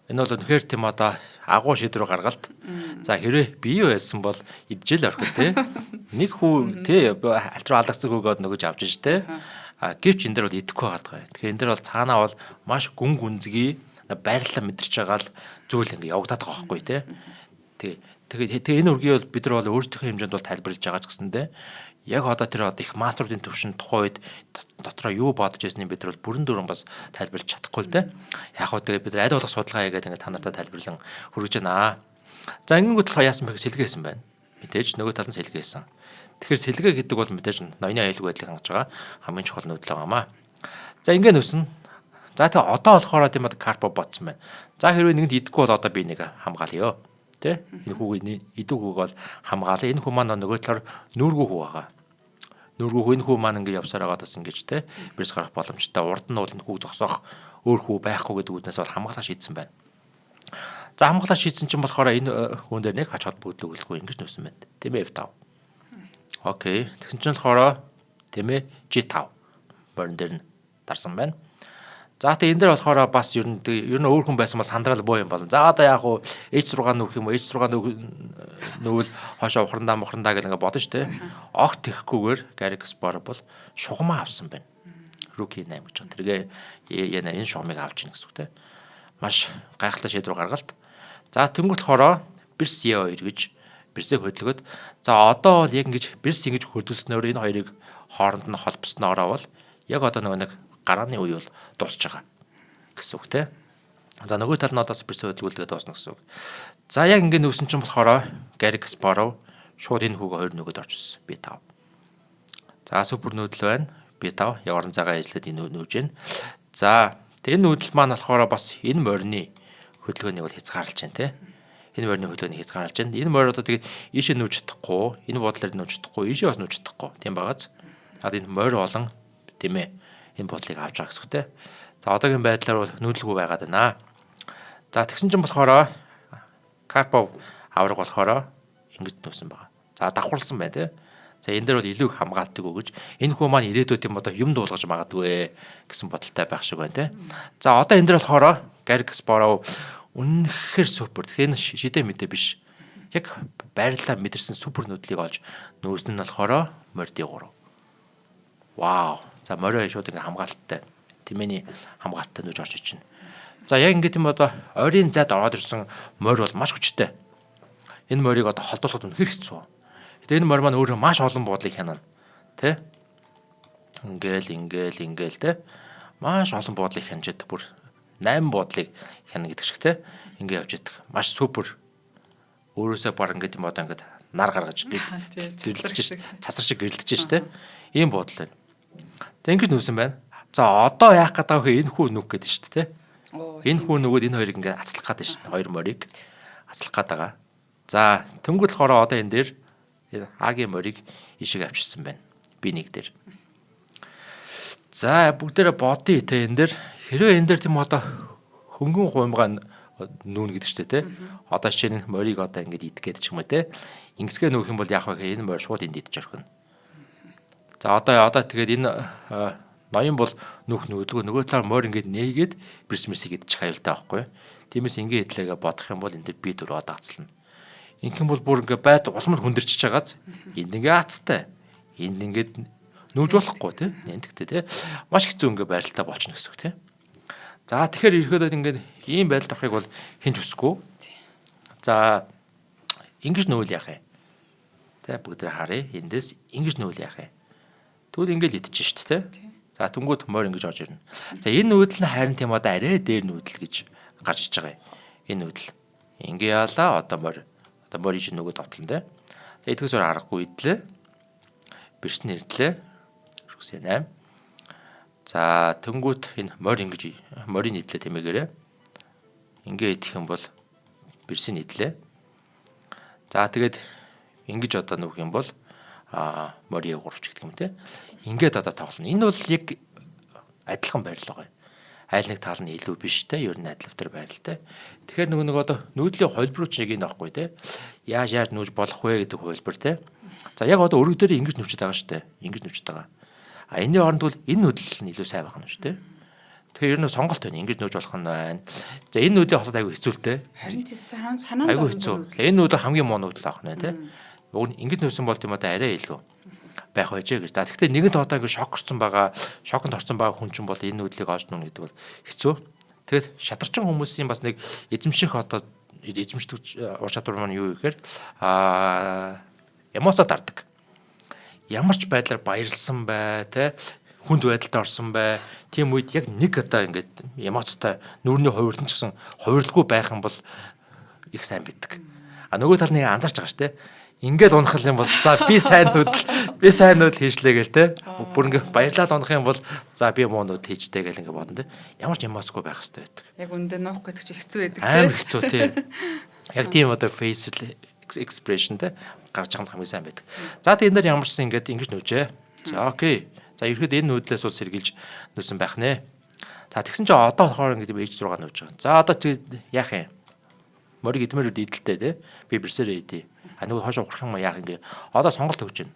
Энэ бол үнэхээр тийм одоо агуу шийдвэр гаргалт. За, хэрвээ бие байсан бол иджил орхил те. Нэг хүү те аль руу алгацсан хүүгээд нөгөж авч иж те. А гэвч энэ дээр бол идэхгүй байгаа. Тэгэхээр энэ дээр бол цаанаа бол маш гүн гүнзгий байрлалаа мэдэрч байгаа л зүйл ингээ явагдаад байгаа байхгүй те. Тэгээ тэгээ энэ үргийг бол бид нар бол өөрсдийнхөө хэмжээнд бол тайлбарлаж байгаа ч гэсэндээ яг одоо тэр одоо их мастеруудын төвшин тухайн үед дотроо юу бодож байсныг бид нар бол бүрэн дүүрэн бас тайлбарлаж чадахгүй л дээ. Яг хөө тэгээ бид нар аль болох судалгаа хийгээд ингээ та нартай тайлбарлан хүргэж байна. За, ингэнгүүт болохоор яасан бэ гэх сэлгээсэн байна. Мэдээж нөгөө тал нь сэлгээсэн. Тэгэхээр сэлгээ гэдэг бол мэдээж ноёны аюулгүй байдлыг хангаж байгаа хамгийн чухал нүүдэл байгаамаа. За, ингээ нөсөн. За, тэгээ одоо болохоор тийм одоо Карпов бодсон байна. За, хэрвээ нэгэнд идэхгүй бол одоо би нэг хамгаалъя. Тэ? Энэ хүүг, идэв хүүг бол хамгаалаа. Энэ хүү маань нөгөө талаар нүүргүү хүү байгаа. Нүүргүү хүү, энэ хүү маань ингээ явсаар байгаад бас ингэж те бэрс гарах боломжтой. Урд нь бол энэ хүүг зогсоох өөр хүү байхгүй гэдэг үднээс бол хамгаалаа шийдсэн байна. За, хамгаалаа шийдсэн чинь болохоор энэ хүүн дээр нэг ач холбогдол өглөхгүй ингэж нөсөн байна. Тийм ээ, F5. Окей. Тэгсэн чинь болохоор тийм ээ, G5 морин дээр нь дарсан байна. За, тэгээ энэ дээр болохоор бас ер нь өөр хүн байсан бол сандраал боо юм болно. За, одоо яг уу H6 нүүх юм уу? H6 нүүвэл хоошоо ухрандаа мухрандаа гэх ингээ бодож тэ. Огт тэхгүйгээр Гарри Каспаров бол шугамаа авсан байна. Rook 8 гэж байгаа. Тэргээ яна энэ шугамыг авч ийн гэсэн үг тэ. Маш гайхалтай шийдвэр гаргалт. За, тэнгуут болохоор Берс E2 гэж Берсийг хөдөлгөөд, за, одоо бол яг ингэж Берс ингэж хөдөлснөөр энэ хоёрыг хооронд нь холбоснороо бол яг одоо нөгөө нэг гарааны үе бол дуусч байгаа гэсэн үг те. За, нөгөө тал нь одоо Берс хөдөлгүүлгээд дуусна гэсэн үг. За, яг ингэ нүүсэн чинь болохоор Гарри Каспаров шууд энэ хүүгээ хоёр нөгөөд орчихсон. B5. За, супер нүүдэл байна. B5 яг орон зайгаа ажиллаад энэ нүүж байна. За, тэгээ энэ нүүдэл маань болохоор бас энэ морины хөдөлгөөнийг бол хязгаарлаж байна те. Энэ морины хөдөлгөөнийг хязгаарлаж байна. Энэ морь одоо тэгээд ийшээ нүүж чадахгүй, энэ бодлоор нүүж чадахгүй, ийшээ бас нүүж чадахгүй. Тийм байгааз. А энэ морь болон тийм ээ энэ бодлыг авч байгаа гэсэн үг те. За, одоогийн байдлаар бол нүүдэлгүй байгаад байна. За, тэгсэн чинь болохоор Карпов авраг болохоор ингэж нүүсэн байгаа. За, давхарлсан байна те. За, энэ дээр бол илүү их хамгаалтыг өгөж энэ хүү маань ирээдүйд юм одоо юм дуулгаж магадгүй гэсэн бодолтой байх шиг байна те. За, одоо энэ дээр болохоор Гарри Каспаров үнэхээр супер. Тэгэхээр энэ шидэ мэдээ биш. Яг байрлалаа мэдэрсэн супер нүүдлийг олж нүүсэн нь болохоор морь D3. Вау. За, морио шууд ингээ хамгаалттай. Тэмээний хамгаалттай нүүж орж ичнэ. За, яг ингэ тийм одоо ойрын зайд ороод ирсэн морь бол маш хүчтэй. Энэ морийг одоо холдуулахад үнэхээр хэцүү. Тэгээ энэ морь маань өөрөө маш олон буудлыг хянана. Тэ? Ингээл ингээл ингээл тэ. Маш олон буудлыг хянаж байдаг. Бүр 8 буудлыг хянана гэдэг шиг те. Ингээ явж байдаг. Маш супер. Өөрөөсөө баг ингээд юм одоо ингээд нар гаргаж гэрэлтэж шít. Цацар шиг гэрэлтэж шít те. Ийм буудал байна. За ингэж нүүсэн байна. За одоо яах гэдэг вэ? Энэ хүү нүг гэдэг шít те. Энэ хүү нөгөөд энэ хоёрыг ингээд ацлах гэдэг шít. Хоёр морийг ацлах гээд байгаа. За тэнгуут болохоор одоо энэ дээр Агийн морийг ишиг авчирсан байна. Би нэг дээр. За бүгдээрээ бодъё те энэ дээр хэрвээ энэ дээр тийм одоо хөнгөн хуймгаа нүүн гэдэг чинь те. Одоо жишээ нь морийг одоо ингэж идэх гээд ч юм уу те. Ингэсгээ нүүх юм бол яах вэ гэхээр энэ морь шууд энд идэж орхино. За одоо тэгээд энэ ноён бол нүх нүүдэлгүй нөгөө талаар морь ингэж нээгээд бэрс мэрсийг идчих аюултай байхгүй. Тиймээс ингээ идлээгээ бодох юм бол энэ дээр би дөрөв одоо ацлана. Ингэх юм бол бүр ингээ байд улам нь хүндэрчиж байгааз энд ингээ ацтай. Энд ингээд нүүж болохгүй тий. Энд гэхдээ тий. Маш хэцүү ингээ байралтай болчихно гэсэн үг тий. За тэгэхээр ерөөдөө ингээд ийм байдалд орохыг бол хэн ч хүсэхгүй. За ингэж нүүл яах юм? Тэ бүгд харъя. Эндээс ингэж нүүл яах юм? Тэгвэл ингээд идчихэж шүү дээ тий. За түнгүүт морь ингэж орж ирнэ. За энэ нүүдэл нь харин тийм одоо арай дээр нүүдэл гэж гарч иж байгаа юм. Энэ нүүдэл. Ингээ яалаа одоо морь одоо морь чинь нөгөө довтлон тий. За итгэс өөр аргагүй идлээ. Бэрсэн ирлээ. Өргөсөө 8. За тэнгүүт энэ морь ингэж морийг идлээ тэмээгээрээ. Ингээ идэх юм бол бэрсэн идлээ. За тэгээд ингэж одоо нүх юм бол морь 3 ч гэдэг юм те. Ингээд одоо тоглоно. Энэ бол яг адилхан байрлал байгаа юм. Айл нэг тал нь илүү биш те. Ер нь адилтар байралтай. Тэгэхээр нөгөө нэг одоо нүүдлийн холбор ч нэг энэ байхгүй те. Яаж яаж нүүж болох вэ гэдэг хувилбар те. За яг одоо өргө дээр ингэж нүчээд байгаа шүү дээ. Ингэж нүчээд байгаа. А энэний оронд бол энэ нүүдэл нь илүү сайн байх нь шүү дээ. Тэгэхээр ер нь сонголт байна. Ингэж нүүж болох нь байна. За энэ нүүдлийн холбоод айгүй хэцүү л те. Харин тийм санаанд айгүй хэцүү. Энэ нүүдэл хамгийн муу нүүдэл байх нь те. Уг нь ингэж нүүсэн бол тийм одоо арай илүү байх байжээ гэж. За тэгэхээр нэгэнт одоо ингэ шок орсон байгаа, шоконд орсон байгаа хүн чинь бол энэ нүүдлийг олж нүнэ гэдэг бол хэцүү. Тэгээд шатарчин хүмүүсийн бас нэг эзэмших одоо эзэмшдэг ур чадвар маань юу вэ гэхээр эмоцоо дардаг. Ямар ч байдлаар баярлсан бай, тэ хүнд байдалд орсон бай. Тийм үед яг нэг одоо ингээд эмоцтой нүрний хувирлан ч гэсэн хувирлгүй байх юм бол их сайн биддэг. А нөгөө тал нэг анзаарч байгаа шүү дээ. Ингээд унах юм бол за би сайн нүүдэл хийжлээ гэл те. Бүр ингээд баярлаад унах юм бол за би муу нүүдэл хийжтэй гэл ингээд бодно те. Ямар ч эмоцгүй байх хэрэгтэй байдаг. Яг үндэ нуух гэдэг чинь хэцүү байдаг те. Амар хэцүү те. Яг тийм одоо face expression те гарч байгаа нь хамгийн сайн байдаг. За тэг энэ дээр ямар ч сан ингээд ингэж нүүжээ. За окей. За ерхэд энэ нүүдлээс бол сэргийлж нүүсэн байх нэ. За тэгсэн чинь одоо болохоор ингээд H6 нүүж байгаа. За одоо яах юм? Морийг идмээр идэлтэй те. Би бэрсээрээ идэ. А нөгөө хойш ухрах юм яах ингээ. Одоо сонголт өгч байна.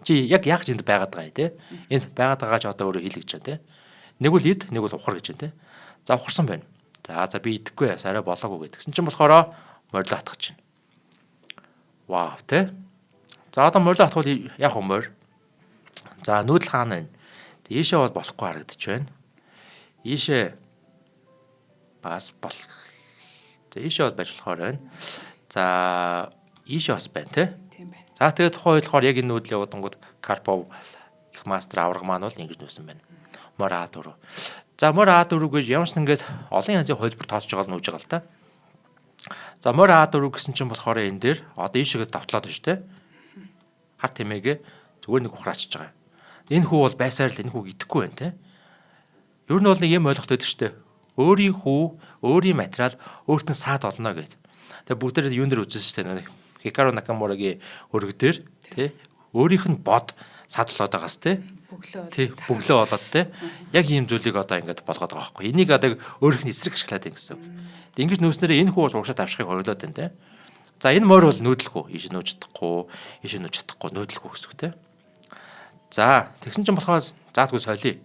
Чи яг яах гэж энд байгаад байгаа юм те. Энд байгаад байгаа ч одоо өөрөө хэл гэж байна те. Нэг бол ид, нэг бол ухар гэж байна те. За ухарсан байна. За би идэхгүй арай болоогүй гэдэг. Тэгсэн чинь болохоор мориглоо хатгах чинь. Вау те. За одоо мориглоо хатгуул яг уу морь. За нүүдэл хаана байна? Ийшээ бол болохгүй харагдаж байна. Ийшээ бас бол. За ийшээ бол байж болохоор байна. За ийшээ бас байна те. Тийм байна. За тэгээд тухайн үед болохоор яг энэ нүүдэл явуудангууд Карпов их мастер авраг маань бол ингэж нүүсэн байна. Мор А4. За мор А4 гэж ямар ч нэгээд олон янзын хувилбар тооцож байгаа л нүүж байгаа л та. За мор А4 гэсэн чинь болохоор энэ дээр одоо ийшээгээ давтлаад байна шүү дээ. Хар тэмээгээ зүгээр нэг ухраачж байгаа. Энэ хүү бол байсаар л энэ хүүг идэхгүй байна те. Ер нь бол нэг юм ойлголт байдаг шүү дээ. Өөрийн хүү, өөрийн материал өөрт нь саад олно гэд. Тэгээ бүгдээрээ юун дээр үзсэн шүү дээ. Хикару Накамурагийн өрг дээр тий өөрийнх нь бод сад болоод байгаас тий бөглөө болоод тий яг ийм зүйлийг одоо ингээд болгоод байгаа байхгүй. Энийг одоо өөрийнх нь эсрэг ашиглаад байна гэсэн үг. Тэг ингэж нүүснээрээ энэ хүү урагшаа давшихыг хориглоод байна тий. За энэ морь бол нүүдлэхгүй, ийш нүүж чадахгүй, ийш нүүж чадахгүй, нүүдлэхгүй гэсэн үг тий. За тэгсэн чинь болохоор заадгүй солиё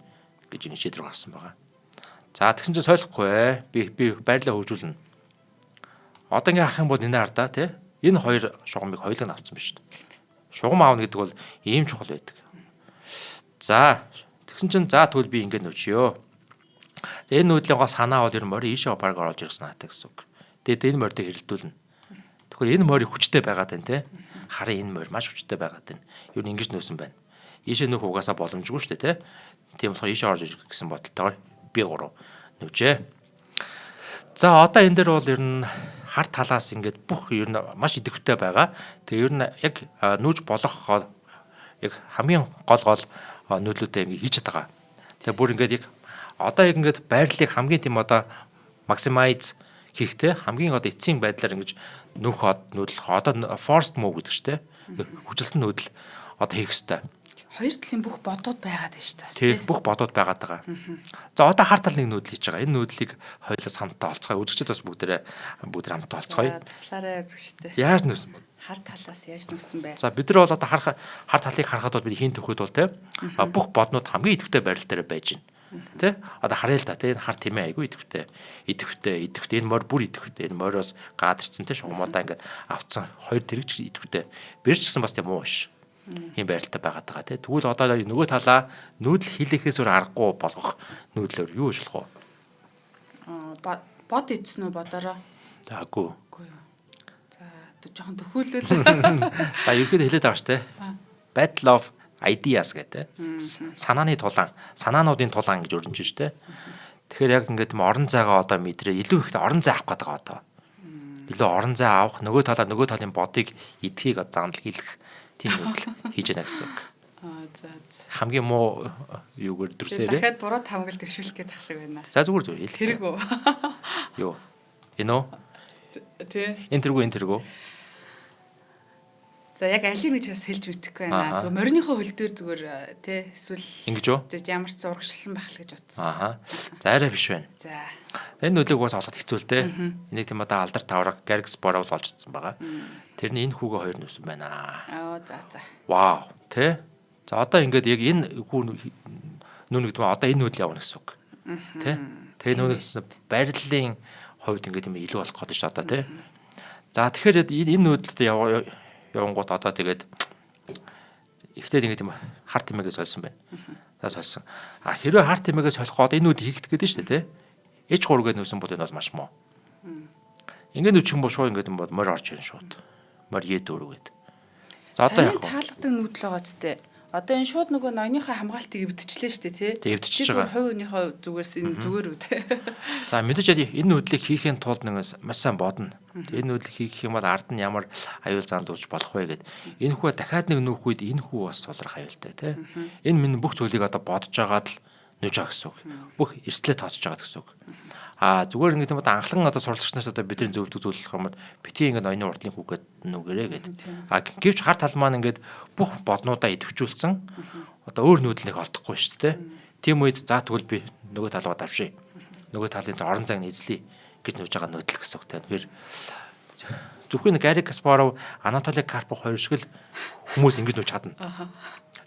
гэж ингэ шийдвэр гаргасан байгаа. За тэгсэн чинь солихгүй. Би байрлалаа хөгжүүлнэ. Одоо ингэ харах юм бол энэ хардаа тий энэ хоёр шугамыг хоёулыг нь авсан биш үү? Шугам аавна гэдэг бол ийм чухал байдаг. За тэгсэн чинь за тэгвэл би ингэ нүүчиё. За энэ нүүдлийн гол санаа бол ер нь морь ийшээ баг оруулж ирсэн хаатай гэсэн үг. Тэгээд энэ морьдыг хэрэлдүүлнэ. Тэгэхээр энэ морь хүчтэй байгаад байна те. Харин энэ морь маш хүчтэй байгаад байна. Ер нь ингэж нүүсэн байна. Ийшээ нүүх угаасаа боломжгүй шүү дээ те. Тийм болохоор ийшээ орж ирэх гэсэн бодолтойгоор B3 нүүжээ. За одоо энэ дээр бол ер нь хар талаас ингээд бүх ер нь маш идэвхтэй байгаа. Тэгээ ер нь яг нүүж болох яг хамгийн гол гол нүүдлүүдээ ингээд хийж байгаа. Тэгээ бүр ингээд яг одоо яг ингээд байрлалыг хамгийн тийм одоо maximize хийхдээ хамгийн одоо эцсийн байдлаар ингэж нүүх нүүдлэх одоо forced move гэдэг чинь хүчилсэн нүүдэл одоо хийх ёстой. Хоёр талын бүх бодууд байгаад байна шүү дээ. Тий, бүх бодууд байгаад байгаа. За одоо хар тал нэг нүүдэл хийж байгаа. Энэ нүүдлийг хоёулаас хамтдаа олцгоё. Үзэгчид бас бүгдээрээ бүгд хамтдаа олцгоё. Туслаарай үзэгчтэй. Яаж нүүсэн бэ? Хар талаас яаж нүүсэн бэ? За бид нар бол одоо харах хар талыг харахад бол бид хийн төхөд бол те бүх боднууд хамгийн идэвхтэй байрал дээр байж байна. Тэ? Одоо харъя л да тэ энэ хар тэмээ айгүй идэвхтэй. Идэвхтэй, идэвхтэй энэ морь бүр идэвхтэй. Энэ мориос гадарцсан тэ шугамудаа ингээд авцсан хоёр тэрэгч идэвхтэй. Бэр ч гэсэн бас тийм муу биш. Ийм байралтай байгаад байгаа тий. Тэгвэл одоо нөгөө талаа нүүдэл хилэхээс өөр аргагүй болгох нүүдлээр юу ажиллах вэ? Бод идсэн үү бодороо? Заагүй. Үгүй юу. За жоохон төхөөлөл. За ерөөхдөө хэлээд байгаа шүү дээ. Battle of ideas гэдэг. Санааны тулаан, санаануудын тулаан гэж өрнөж штэ. Тэгэхээр яг ингээд юм орон зайгаа одоо мэдрээ илүү их орон зай авах гэдэг одоо. Илүү орон зай авах, нөгөө талаар нөгөө талын бодыг идэхийг зандал хийлгэх тийм нүүдэл хийж яана гэсэн үг. Аа за за. Хамгийн муу юугаар дүрсээрээ. Дахиад буруу тамгал дэвшүүлэх гээд ах шиг байна. За зүгээр зүгээр. Тэрэг үү? Юу? Энэ үү? Тий. Энэ тэргүү энэ тэргүү. За яг алийг гэж бас хэлж мэдэхгүй байна. Зүгээр мориныхоо хөл дээр зүгээр тий эсвэл ингэж үү? Ямар ч урагшлан байх л гэж утсан. Ааха. За арай биш байна. За. Энэ нөлөөг бас олоход хэцүү л дээ. Энийг тийм одоо алдар тавраг Гарри Каспаров олж чадсан байгаа. Тэрний энэ хүүгээ хоёр нүүсэн байна. Аа за за. Вау, тэ? За одоо ингээд яг энэ хүү нүүн гэдэг нь одоо энэ нүүдэл явна гэсэн үг. Тэ? Тэгээ нүүн байрлалын хувьд ингээд юм илүү болох гэдэг чинь одоо тэ. За тэгэхээр энэ нүүдлэлд явангууд одоо тэгээд эхлээд ингээд юм хар тэмээгээ сольсон байна. За сольсон. А хэрвээ хар тэмээгээ солихгүй одоо энэ нүүдэл хийгдэх гэдэг нь шүү дээ, тэ. H3 гэдэг нүүсэн бол энэ бол маш муу. Ингээд нүүчих юм бол шууд ингээд юм бол морь орж ирнэ шууд. Морь Е4 гэдэг. За одоо яг таалгадаг нүүдэл байгаа ч тэ. Одоо энэ шууд нөгөө ноёныхоо хамгаалтыг эвдчихлээ шүү дээ, тий. Эвдчихэж байгаа. Хувь хүнийхээ зүгээс энэ зүгээр үү те. За мэдээж энэ нүүдлийг хийхин тулд нэг маш сайн бодно. Энэ нүүдлийг хийх юм бол ард нь ямар аюул заналд үүсч болох вэ гэд. Энэ хүү дахиад нэг нүүх үед энэ хүү бас сулрах аюултай тий. Энэ минь бүх зүйлийг одоо бодож байгаад л нүүж байгаа гэсэн үг. Бүх эрсдлээ тооцож байгаа гэсэн үг. А зүгээр ингээд юм одоо анхлан одоо сурлагч нас одоо бидний зөвлөдөг зүйл болох юм бол бити ингээд ноёны урдлын хүүгээд нүгэрээ гэд. А гэвч хар тал маань ингээд бүх боднуудаа идэвхжүүлсэн одоо өөр нүүдэл нэг олдохгүй шүү дээ. Тийм үед за тэгвэл би нөгөө талгаа давшия. Нөгөө талын орон зайг эзлэе гэж нүүж байгаа нүүдэл гэсэн үг. Тэгэхээр зөвхөн Гарри Каспаров, Анатоли Карпов хоёр шиг л хүмүүс ингэж нүүж чадна.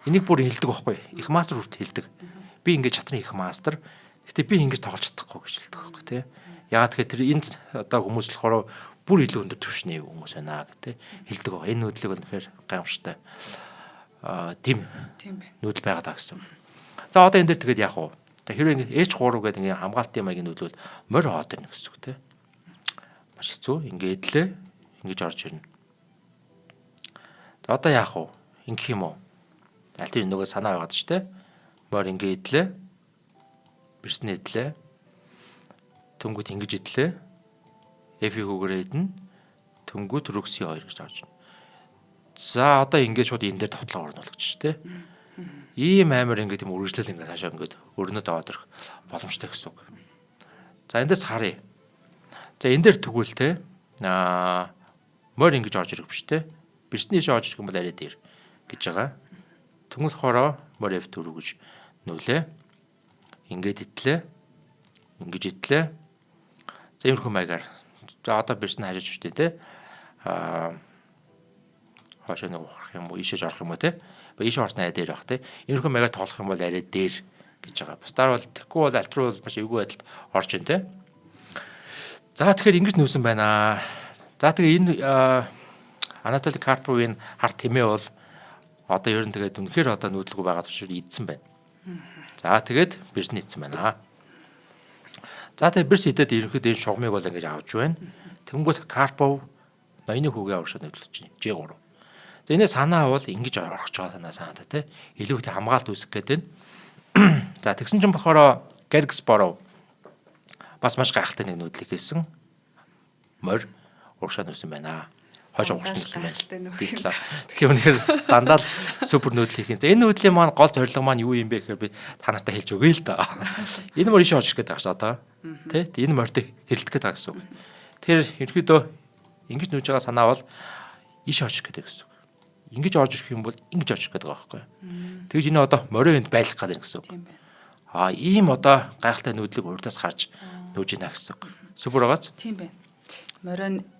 Энийг бүр хэлдэг байхгүй. Их мастер хүртэл хэлдэг. Би ингэж чадна их мастер. Гэтэ би ингэж тоглож чадахгүй гэж хэлдэг байхгүй тий. Яагаад тэгэхээр тэр энд одоо хүмүүс болохоор бүр илүү өндөр түвшний хүмүүс байна гэх тий хэлдэг байгаа. Энэ нүүдлийг бол үнэхээр гайхамшигтай. Аа тийм байна. Нүүдэл байгаа даа гэсэн. За одоо энэ дээр тэгээд яах вэ? За хэрвээ ингэ H3 гэдэг ингэ хамгаалтын маягийн нүүдэл морь хоод ирнэ гэсэн үг тий. Маш хэцүү. Ингээд лээ ингэж орж ирнэ. За одоо яах вэ? Ингэх юм уу? Аль тэр нөгөө санаа байгаад ч тий. Морь ингэ идлээ. Бэрсний идлээ. Тэнгүүт ингэж идлээ. F-ийг хүүгээрээ идэнэ. Тэнгүүт Rook C2 гэж орж ирнэ. За одоо ингэж шууд энэ дээр товтлого орно гэж тий. Ийм амар ингэж юм үргэлжлэл ингэ цаашаа ингэж өрнөд аваад ирэх боломжтой гэсэн үг. За эндээс харъя. За энэ дээр тэгвэл те аа морь ингэж орж ирэх биш те. Бэрсний ийшээ орж ирэх юм бол арай дээр гэж байгаа. Тэнгүүл хороо морь F4 гэж нүүлээ. Ингээд итлээ. Ингэж итлээ. За иймэрхүү маягаар. За одоо бэрсэн хажиж штэ те. Аа хоошоо нэг ухрах юм уу, ийшээж орох юм уу те. Ийшээ орсон арай дээр байх те. Иймэрхүү маягаар тоглох юм бол арай дээр гэж байгаа. Бусдаар бол тэгэхгүй бол альтруу бол маш эвгүй байдалд орж ин те. За тэгэхээр ингэж нүүсэн байна. За тэгээ энэ Анатоли Карповын хар тэмээ бол одоо ер нь тэгээд үнэхээр одоо нүүдлгүй байгаа учраас идсэн байна. За тэгээд бирс нь идсэн байна. За тэгээд бирс идээд ерөнхийдөө энэ шугамыг бол ингэж авч байна. Тэнгүүт Карпов ноёны хүүгээ авшаад нөлөөлж байна. Ж3. За энэ санаа бол ингэж орох гэж байгаа санаа санаатай тий. Илүү их хамгаалт үүсгэх гээд байна. За тэгсэн чинь болохоор Гарри Каспаров бас маш гайхалтай нэг нүүдлийг хийсэн. Морь урагшаа нүүсэн байна. Хойш урагш нүүсэн байна. Тийм үнэхээр дандаа л супер нүүдэл хийх юм. За энэ нүүдлийн маань гол зорилго маань юу юм бэ гэхээр би та нартай хэлж өгье л да. Энэ морь иш орж ирэх гээд байгаа шүү одоо. Тэ? Энэ морьтой хэрэлдэх гээд байгаа гэсэн үг. Тэгэхээр ерөнхийдөө ингэж нүүж байгаа санаа бол иш орж ирэх гээд гэсэн үг. Ингэж орж ирэх юм бол ингэж орж ирэх гээд байгаа байхгүй. Тэгж энэ одоо морио энд байлах гэдэг гэсэн үг. Аа ийм одоо гайхалтай нүүдлийг урдаас харж нүүж ийна гэсэн үг. Супер байгааз? Тийм байна.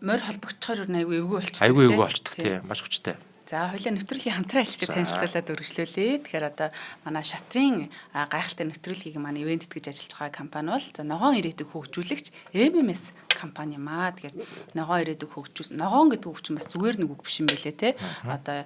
Морь холбогдохоор ер нь айгүй эвгүй болчихдог. Айгүй эвгүй болчихдог тийм маш хүчтэй. За хоёлаа нэвтрүүлгийн хамтран ажиллагчид танилцуулаад үргэлжлүүлье. Тэгэхээр одоо манай шатрын гайхалтай нэвтрүүлгийг манай ивент гэж ажиллаж байгаа компани бол за ногоон ирээдүг хөгжүүлэгч MMS компани юм аа. Тэгэхээр ногоон ирээдүг хөгжүүл ногоон гэдэг үг чинь бас зүгээр нэг үг биш юм байлээ те. Одоо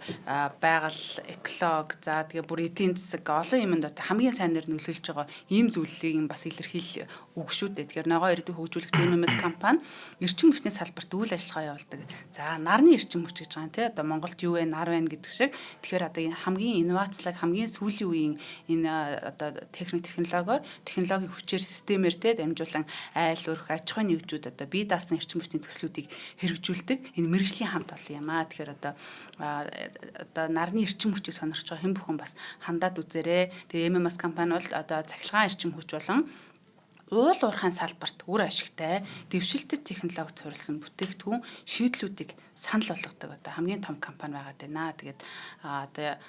байгаль, экологи, за тэгээ бүр эдийн засаг олон юмд одоо хамгийн сайнаар нөлөөлж байгаа ийм зүйлийг бас илэрхийл үг шүү дээ. Тэгэхээр ногоон ирээдүг хөгжүүлэгч MMS компани эрчим хүчний салбарт үйл ажиллагаа явуулдаг. За нарны эрчим хүч гэж байгаа юм те. Одоо Монголд юу вэ? Нар байна гэдэг шиг. Тэгэхээр одоо энэ хамгийн инновацлог, хамгийн сүүлийн үеийн энэ одоо техник технологиор технологийн хүчээр системээр те дамжуулан айл өрх аж ахуйн нэгжүүд одоо бие даасан эрчим хүчний төслүүдийг хэрэгжүүлдэг энэ мэргэжлийн хамт олон юм аа. Тэгэхээр одоо нарны эрчим хүчийг сонирхож байгаа хэн бүхэн бас хандаад үзээрэй. Тэгээ MMS компани бол одоо цахилгаан эрчим хүч болон уул уурхайн салбарт үр ашигтай дэвшилтэт технологи суурилсан бүтээгдэхүүн шийдлүүдийг санал болгодог одоо хамгийн том компани байгаад байна. Тэгээд одоо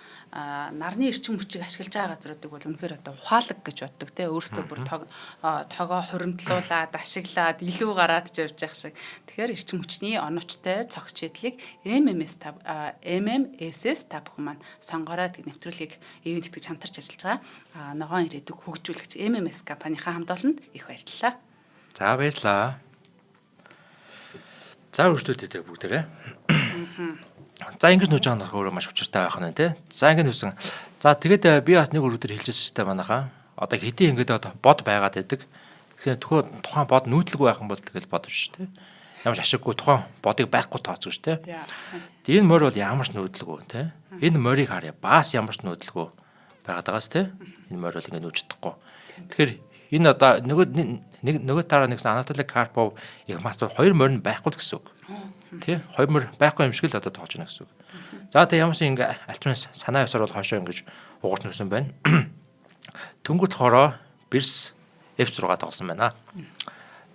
нарны эрчим хүчийг ашиглаж байгаа газруудыг бол үнэхээр одоо ухаалаг гэж боддог те. Өөртөө бүр тогоо хуримтлуулад ашиглаад илүү гараад ч явж явах шиг. Тэгэхээр эрчим хүчний оновчтой цогц шийдлийг MMS MMSS та бүхэн маань сонгорой. Тэг нэвтрүүлгийг ивент тэтгэж хамтарч ажиллаж байгаа ногоон ирээдүг хөгжүүлэгч MMS компанийнхаа хамт олонд их баярлалаа. За баярлалаа. За үргэлжлүүлээ бүгдээрээ. За ингэж нүүж байгаа нөхөр өөрөө маш учиртай байх нь тий. За ингэ нүүсэн. За тэгээд би бас нэг өргөдөр хэлжсэн шүү дээ манайхаа. Одоо хэдий ингэж одоо бод байгаад байдаг. Тэгэхээр тухайн бод нүүдлэг байх юм бол тэгэл бод биш тий. Ямар ч ашиггүй тухайн бодыг байхгүй тооцоо шүү тий. Тэгээд энэ морь бол ямар ч нүүдлэггүй тий. Энэ морийг харъя. Бас ямар ч нүүдлэггүй байгаад байгаас тий. Энэ морь бол ингэ нүүж чадахгүй. Тэгэхээр энэ одоо нөгөө дараа нэгсэн Анатоли Карпов их мастер хоёр морь нь байхгүй л гэсэн үг. Тий? Хоёр морь байхгүй юм шиг л одоо тоож байна гэсэн үг. За тэгээ ямар ч ингээ альтрын санаа ёсоор бол хойшоо ингэж угарч нүсэн байна. Тэнгүүт болохоор Бирс F6 тоглосон байна.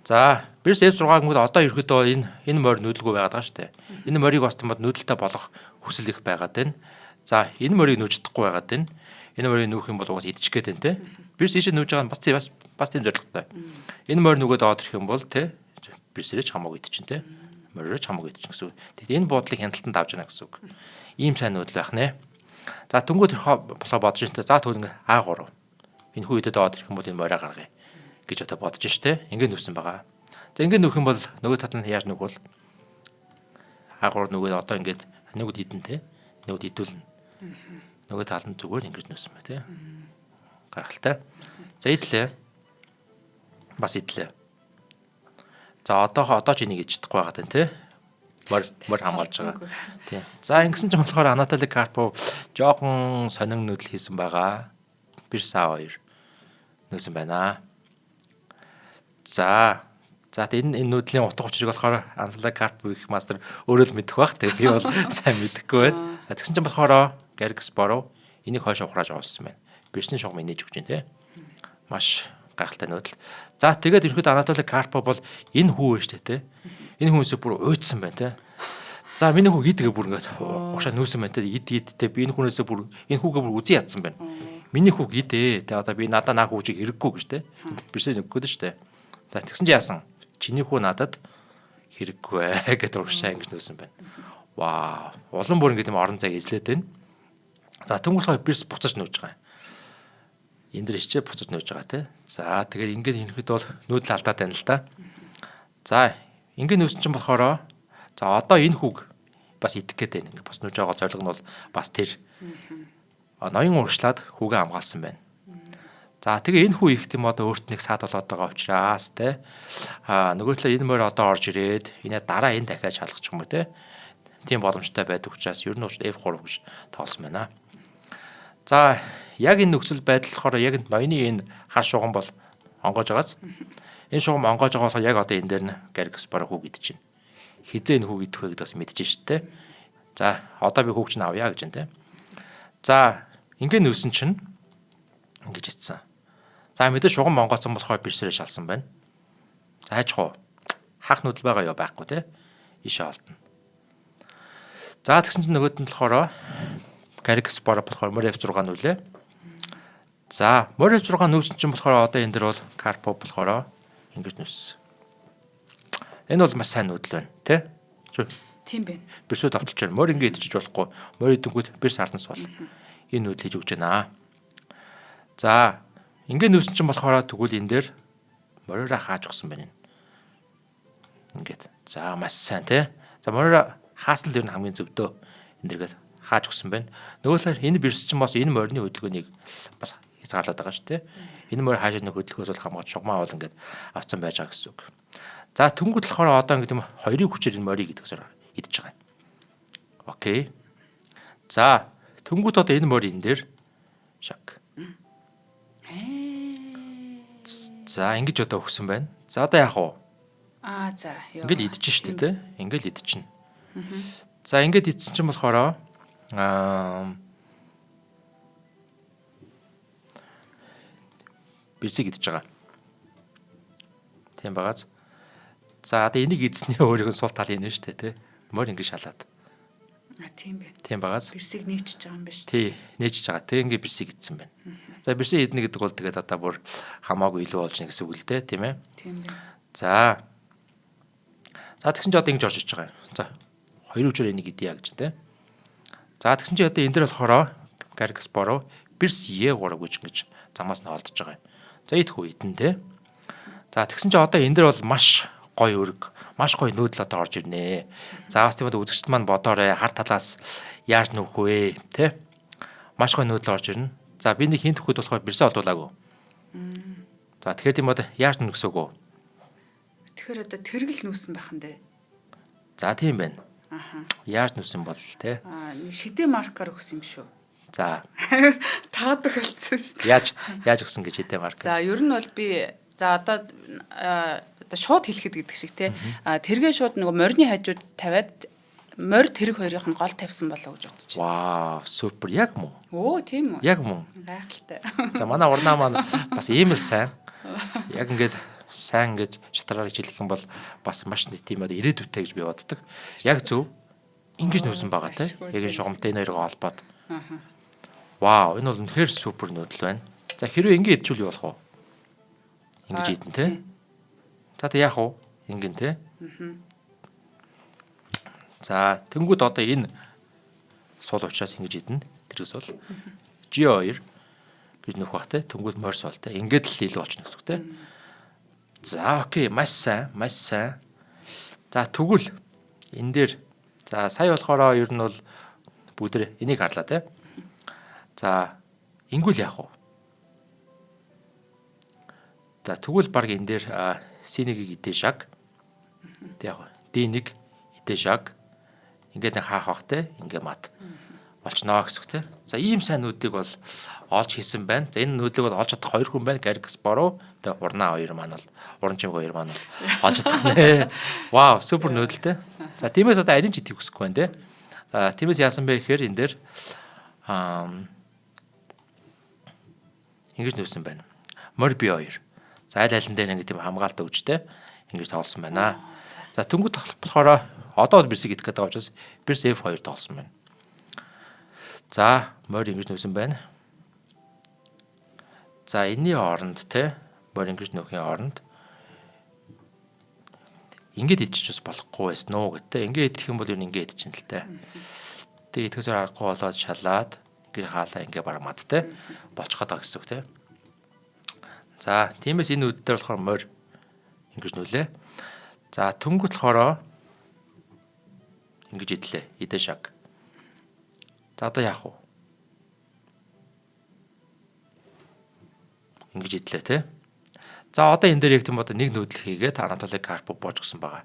За Бирс F6 гингүүд одоо ерөөдөө энэ морь нүүдэлгүй байгаад байгаа шүү дээ. Энэ морийг бас томод нүүдэлтэй болох хүсэл их байгаад байна. За энэ морийг нүүж чадахгүй байгаад байна. Энэ морийг нүүх юм бол угаас идчих гээд байна те. Бирс ийшээ нүүж байгаа нь бас тийм зорилготой. Энэ морь нүгээд доод ирэх юм бол те бирсэрээ ч хамаагүй идчихэн те. Морьороо ч хамаагүй идчихэн гэсэн үг. Тэгэхдээ энэ буудлыг хяналтанд авч яана гэсэн үг. Ийм сайн нүүдэл байх нэ. За тэнгуү тэрхоо болоо бодож энэ. За тэгвэл ингээ А3. Энэ хүү идэд доод ирэх юм бол энэ морийг гаргая гэж одоо бодож штэ. Ингээ нүүсэн байгаа. За ингээ нүүх юм бол нөгөө тал нь яаж нүг бол А3 нүгээд одоо ингээд нөгөөд идэн те. Нөгөөд идүүлнэ. Нөгөө тал нь зүгээр ингэж нүүсэн бай те. Гайхалтай. За идлээ. Бас идлээ. За одоо ч энийг иж чадахгүй байгаа тань те. Морь хамгаалж байгаа. Тийм. За ингэсэн ч болохоор Анатоли Карпов жоохон сонин нүүдэл хийсэн байгаа. Бирс А2 нүүсэн байна. За энэ нүүдлийн утга учирыг болохоор Анатоли Карпов их мастер өөрөө л мэдэх байх. Тэгээ би бол сайн мэдэхгүй байна. Тэгсэн чинь болохоор Гарри Каспаров энийг хойш ухрааж оолсон байна. Бирсийн шугам инээж өгч байна те. Маш гайхалтай нүүдэл. За тэгээд ерөнхийдөө Анатоли Карпов бол энэ хүү байж тээ те. Энэ хүмүүсээ бүр уйдсан байна те. За миний хүү идгээ бүр ингээд уушаа нүүсэн байна те. Ид те би энэ хүнээсээ бүр энэ хүүгээ бүр үзий ядсан байна. Миний хүүг идээ те. Одоо би надаа наа хүүжийг хэрэггүй гэж те. Бирсээ нөгөөд шүү дээ. За тэгсэн чи яасан? Чиний хүү надад хэрэггүй ээ гэдээ уушаа ингэж нүүсэн байна. Вау. Улам бүр ингээд юм орон зайг эзлээд байна. За тэнгуү болохоор бирс буцаж нүүж байгаа юм. Энэ дэр ичээ буцаж нүүж байгаа те. За тэгээд ингээд ерөнхийдөө бол нүүдэл алдаад байна л да. За ингээд нүүсэн чинь болохоор за одоо энэ хүүг бас идэх гээд байна. Ингээд бас нүүж байгаа зорилго нь бол бас тэр. Ноён ууршлаад хүүгээ хамгаалсан байна. За тэгээ энэ хүү их тийм одоо өөрт нэг саад болоод байгаа учраас те. Нөгөө талаар энэ морь одоо орж ирээд энэ дараа энэ дахиад шалгах юм уу те. Тийм боломжтой байдаг учраас ер нь F3 гэж тоолсон байна. За яг энэ нөхцөл байдал болохоор яг ноёны энэ хар шугам бол Онгоож байгааз. Энэ шугам онгоож байгаа болохоор яг одоо энэ дээр нь Гарри Каспаров хүүг идэж байна. Хизээ энэ хүүг идэх вэ гэдээ бас мэдэж шít те. За одоо би хүүг чинь авъя гэж байна те. За ингээ нүүсэн чинь ингэж ицсэн. За мэдээ шугам онгооцсон болохоор бэрсэрээ шалсан байна. За хайж хуу. Хаах нүдэл байгаа юу байхгүй те. Ишээ олдно. За тэгсэн чинь нөгөөд нь болохоор Гарри Каспаров болохоор морь F6 нүлээ. За морь F6 нүүсэн чинь болохоор одоо энэ дэр бол Карпов болохоор ингэж нүссэн. Энэ бол маш сайн нүүдэл байна тий. Тийм байна. Бэрсүүд автолж байна. Морь ингэ идчихэж болохгүй. Морь идэнгүүт бэрс арнас бол энэ нүүдэл хийж өгч байна. За ингэ нүүсэн чинь болохоор тэгвэл энэ дээр мориороо хааж өгсөн байна. Ингээд. За маш сайн тий. За мориороо хаасан л ер нь хамгийн зөвдөө энэ дэргээд хааж өгсөн байна. Нөгөө талаар энэ бэрс чинь бас энэ морины хөдөлгөөнийг бас хязгаарлаад байгаа шүү дээ. Энэ морь хаашаа нэг хөдөлгөөс бол хамгаалж шугамаа бол ингээд авцсан байж байгаа гэсэн үг. За тэнгууд болохоор одоо ингээд юм хоёрын хүчээр энэ морийг идэх идэж байгаа юм. Окей. За тэнгууд одоо энэ морь энэ дээр шаг. За ингэж одоо өгсөн байна. За одоо яах вэ? Аа за ёо. Ингээл идэж штэ тэ. Ингээл идчихнэ. За ингээд идсэн чинь болохоор бэрсийг идэж байгаа. Тийм багаз. За одоо энийг идсэний өөрийнх нь сул тал энэ шүү дээ, тэ. Морь ингэ шалаад. А тийм байна. Тийм багаз. Бэрсийг нээчж байгаа юм байна шүү. Тий, нээчж байгаа. Тэг ингэ бэрсийг идсэн байна. За бэрсийг иднэ гэдэг бол тэгээд одоо бүр хамаагүй илүү болж гин гэсэн үг л дээ, тийм ээ. Тийм байна. За. За тэгсэн чи одоо ингэж орж иж байгаа юм. За хоёр үжээр энийг идье гэж тэ. За тэгсэн чи одоо энэ дэр болохоор Гарри Каспаров бэрс Е3 гэж ингэж замаас нь олдож байгаа юм. За идэх үү идэн тэ. За тэгсэн чи одоо энэ дэр бол маш гоё өрг, маш гоё нүүдэл одоо орж ирнэ. За бас тийм үү үзэгчд маань бодоорой хар талаас яаж нүүх вэ тэ. Маш гоё нүүдэл орж ирнэ. За би нэг хин төхөд болохоор бэрсээ олдуулаагүй. За тэгэхээр тийм одоо яаж нүх гэсэн үг үү? Тэгэхээр одоо тэргэл нүүсэн байх юм дээ. За тийм байна. Аха. Яаж нүсэн бол тэ. Аа нэг шидэ маркаар өгсөн юм шүү. За Таадаг болсон шүү дээ. яаж өгсөн гэж шидэ марк. За ер нь бол би за одоо одоо шууд хэлэхэд гэдэг шиг те. А тэргээ шууд нөгөө морины хажууд тавиад морь тэрэг хоёрын нь гол тавьсан болоо гэж бодчих. Вау, супер. Яг мөн. Өө тийм үү? Яг мөн. Гайхалтай. За манай урнаа маань бас ийм л сайн. Яг ингээд сайн ингэж шатраар хичээлэх юм бол бас маш нэг тийм одоо ирээдүйтэй гэж би боддог. Яг зөв. Ингэж нүүсэн байгаа те. Яг энэ шугамтай энэ хоёроо холбоод. Аа. Вау, энэ бол үнэхээр супер нүүдэл байна. За хэрвээ ингэ идчихвэл юу болох вэ? Ингэж идэн те. За тэг яах вэ? Ингэн те. За тэнгууд одоо энэ сул учраас ингэж идэнэ. Тэргээс бол G2 гэж нөхөх бах те. Тэнгууд морь сул те. Ингээд л илүү болчихно гэсэн үг те. За окей, маш сайн, маш сайн. За тэгвэл энэ дээр за сая болохоор ер нь бол бүгд энийг харлаа те. За ингүүл яах вэ? За тэгвэл баг энэ дээр C1-ийг идэ шаг. Тэг яг D1 идэ шаг. Ингээд нэг хаах бах те. Ингээ мат болчихноо гэсэн үг те. За ийм сайн нүдийг бол олж хийсэн байна. За энэ нүдлийг бол олж чадах хоёр хүн байна. Гарри Каспаров тэгээ Урнаа хоёр маань бол Уран чимэг хоёр маань бол олж чадах нэ. Вау, супер нүүдэлтэй. За тиймээс одоо алин ч идэхийг хүсэхгүй байна те. За тиймээс яасан бэ гэхээр энэ дээр ингэж нүүсэн байна. Морь би хоёр. За аль алин дээр ингэ тийм хамгаалт өгч те ингэж тоглосон байна. За тэнгуү болохоор одоо бол бэрсийг идэх гэдэг байгаа учраас бэрс F2 тоглосон байна. За морь ингэж нүүсэн байна. За энэний оронд те морь ингэж нүүхийн оронд ингэж идчих бас болохгүй байсан уу гэдэг. Ингэ идэх юм бол юу ингэ идчихэн л те. Тэгээ идэхээс аргагүй болоод шалаад гэр хаалаа ингэ бараг мат те болчих гээд байгаа гэсэн үг те. За тиймээс энэ үд дээр болохоор морь ингэж нүлээ. За тэнгуут болохоор ингэж идлээ. Идэ шаг. За одоо яах вэ? Ингэж идлээ те. За одоо энэ дээр яг тийм одоо нэг нүүдэл хийгээд Анатолий Карпов боож гисэн байгаа.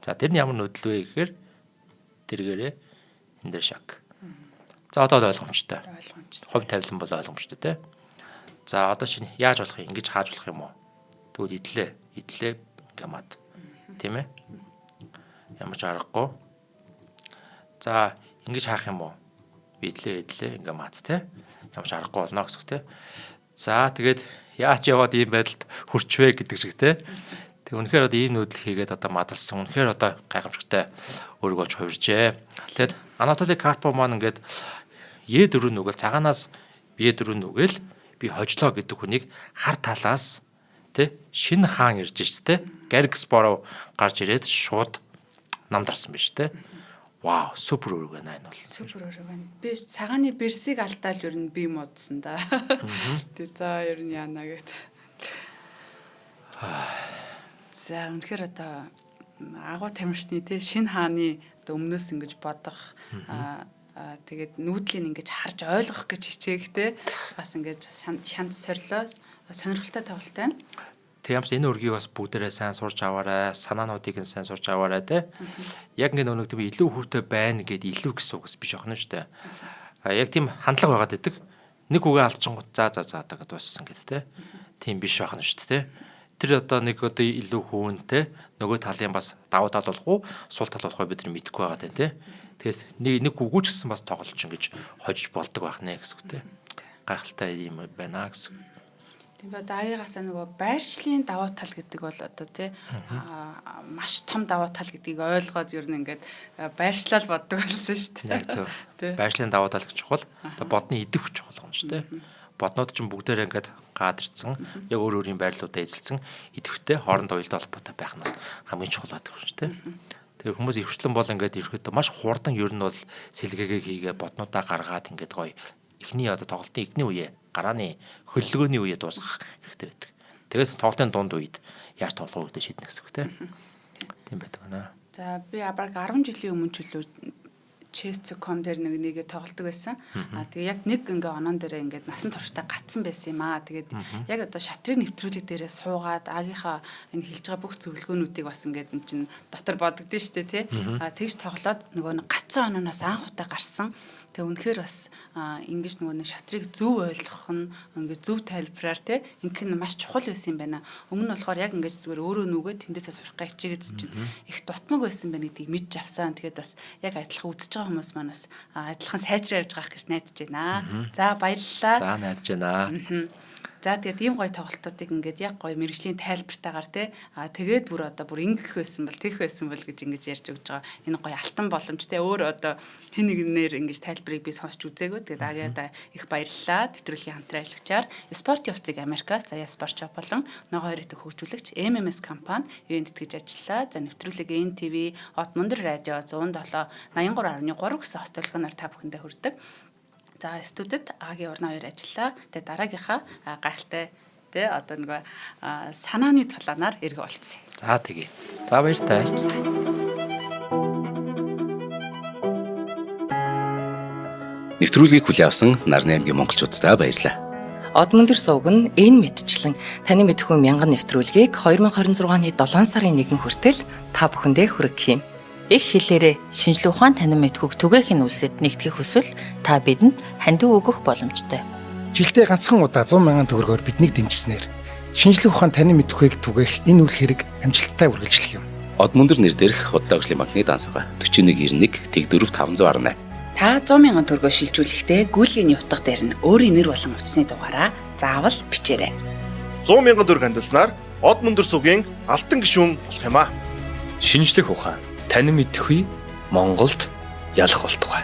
За тэр нь ямар нүүдэл вэ гэхээр тэргээрээ энэ дээр шаг. За одоо ойлгомжтой. Ойлгомжтой. Хувь тавилан бол ойлгомжтой те. За одоо чинь яаж болох юм? Ингэж хааж болох юм уу? Тэгвэл идлээ. Идлээ ингээ мат. Тийм ээ? Ямар ч аргагүй. За ингэж хаах юм уу? Идлээ идлээ ингээ мат те. Ямар ч аргагүй болно гэсэн үг те. За тэгээд яаж яваад ийм байдалд хүрчвэ гэдэг шиг те. Тэг үнэхээр одоо ийм нүүдэл хийгээд одоо мадалсан. Үнэхээр одоо гайхамшигтай өрг болж хувиржээ. Тэгэд Анатолий Карпов маань ингээд Е4 нүгэл цагаанаас Е4 нүгэл би хожлоо гэдэг хүнийг хар талаас тэ шинэ хаан ирж шít тэ Гарри Каспаров гарч ирээд шууд нам дарсан биш тэ. Вау, супер өрг байна энэ бол. Супер өрг байна. Би цагааны бэрсийг алдаал ер нь би муудсан да. Тэг за ер нь яана гэт. За үнэхээр одоо агуу тамирчны те шинэ хааны одоо өмнөөс ингэж бодох тэгээд нүүдлийг ингэж харж ойлгох гэж хичээх те бас ингэж шанд сорилоо сонирхолтой тоглолт байна. Тэг ямс энэ өргийг бас бүгдээрээ сайн сурч аваарай, санаануудыг нь сайн сурч аваарай те. Яг ингэ нэг тийм илүү хүүтэй байна гэд илүү гэсэн үгс биш охно шүү дээ. А яг тийм хандлага байгаад байдаг. Нэг үгээ алдчихгоо за за за одоо дууссан гэд те. Тийм биш байх нь шүү дээ те. Тэр одоо нэг одоо илүү хүүнтэй нөгөө талын бас давуу тал болох уу, сул тал болох уу бид нар мэдэхгүй байгаа те. Тэгэхээр нэг нэг үгүйч гэсэн бас тоглолч ингэж хожиж болдог байх нэ гэсэн үг те. Гайхалтай юм байна гэсэн. Тийм ба даагийнхаасаа нөгөө байршлын давуу тал гэдэг бол одоо тий маш том давуу тал гэдгийг ойлгоод ер нь ингээд байршлал боддог болсон шүү дээ. Яг зөв. Байршлын давуу тал гэж чухал. Одоо бодны идэвх чухал юм шүү дээ. Боднууд чинь бүгдээрээ ингээд гадарцсан, яг өөр өөрийн байрлалуудаа эзэлсэн идэвхтэй хоорондоо уялдаа холбоотой байх нь бас хамгийн чухал байдаг шүү дээ. Тэр хүмүүс ирвчлэн бол ингээд ирэхэд маш хурдан ер нь бол сэлгээгээ хийгээ боднуудаа гаргаад ингээд гоё эхний одоо тоглолтын эхний үе гарааны хөллөгөөний үе дуусгах хэрэгтэй байдаг. Тэгээд тоглолтын дунд үед яаж тоглох вэ гэдэг шийднэ гэсэн үг тийм. Тийм байдаг байна. За би бараг 10 жилийн өмнө ч үлээ chess.com дээр нэг нэгэ тоглодог байсан. Аа тэгээ яг нэг ингээ онон дээрээ ингээд насан туршдаа гацсан байсан юм аа. Тэгээд яг одоо шатрын нэвтрүүлэг дээрээ суугаад агийнхаа энэ хэлж байгаа бүх зөвлөгөөнүүдийг бас ингээд эн чин дотор бодогдсон шүү дээ тий. Аа тэгж тоглоод нөгөө нэг гацсан ононоос анх удаа гарсан. Тэгээ үнэхээр бас ингэж нөгөө нэг шатрыг зөв ойлгох нь ингээд зөв тайлбараар те ингэх нь маш чухал байсан юм байна. Өмнө нь болохоор яг ингэж зүгээр өөрөө нүгээ тэндээсээ сурах гэж хичээгээдсэн чинь их дутмаг байсан байна гэдгийг мэдж авсан. Тэгээд бас яг адилхан үзэж байгаа хүмүүс маань бас адилхан сайжраа явж байгаа гэж найдаж байна. За баярлалаа. За найдаж байна. За тэгээд ийм гоё тоглолтуудыг ингээд яг гоё мэрэгжлийн тайлбартаагаар те тэгээд бүр одоо бүр ингэх байсан бол тэгэх байсан бол гэж ингэж ярьж өгч байгаа. Энэ гоё алтан боломж те өөр одоо хэн нэгнээр ингэж тайлбарыг би сонсч үзээгүй. Тэгээд агиада их баярлалаа. Нэвтрүүлгийн хамтран ажиллагчаар спорт явцыг Америкаас Заяа спорт шоп болон ногоо хоёрыг хөгжүүлэгч MMS компани юунд тэтгэж ажиллаа. За нэвтрүүлэг NTV, Од Мөндөр радио 107 83.3 гэсэн хост телефоноор та бүхэндээ хүрдэг. За студид Агийн уран хоёр ажиллаа. Тэгээ дараагийнхаа гайхалтай тэ одоо нөгөө санааны тулаанаар эргэн уулзъя. За тэгье. За баяртай. Нэвтрүүлгийг хүлээн авсан Нарны аймгийн монголчууддаа баярлалаа. Од мөндөр сувг нь энэ мэтчлэн таны мэдхүү мянган нэвтрүүлгийг 2026 оны 7 сарын 1 хүртэл та бүхэндээ хүргэх юм. Их хэлээрээ шинжлэх ухаан танин мэдхүйг түгээх нь үлсэд нэгтгэх хүсвэл та бидэнд хандив өгөх боломжтой. Жилдээ ганцхан удаа 100 мянган төгрөгөөр биднийг дэмжсэнээр шинжлэх ухаан танин мэдхүйг түгээх энэ үйл хэрэг амжилттай үргэлжлэх юм. Од мөндөр нэр дээрх худлаа хөгжлийн банкны данс байгаа. 4191 тэгдөрөв 518. Та 100 мянган төгрөгөө шилжүүлэхдээ гүйлгээний утга дээр нь өөрийн нэр болон утасны дугаараа заавал бичээрэй. 100 мянган төгрөг хандилснаар Од мөндөр сугийн алтан гишүүн болох юм аа. Шинжлэх ухаан танин мэдхгүй Монголд ялах болтугай.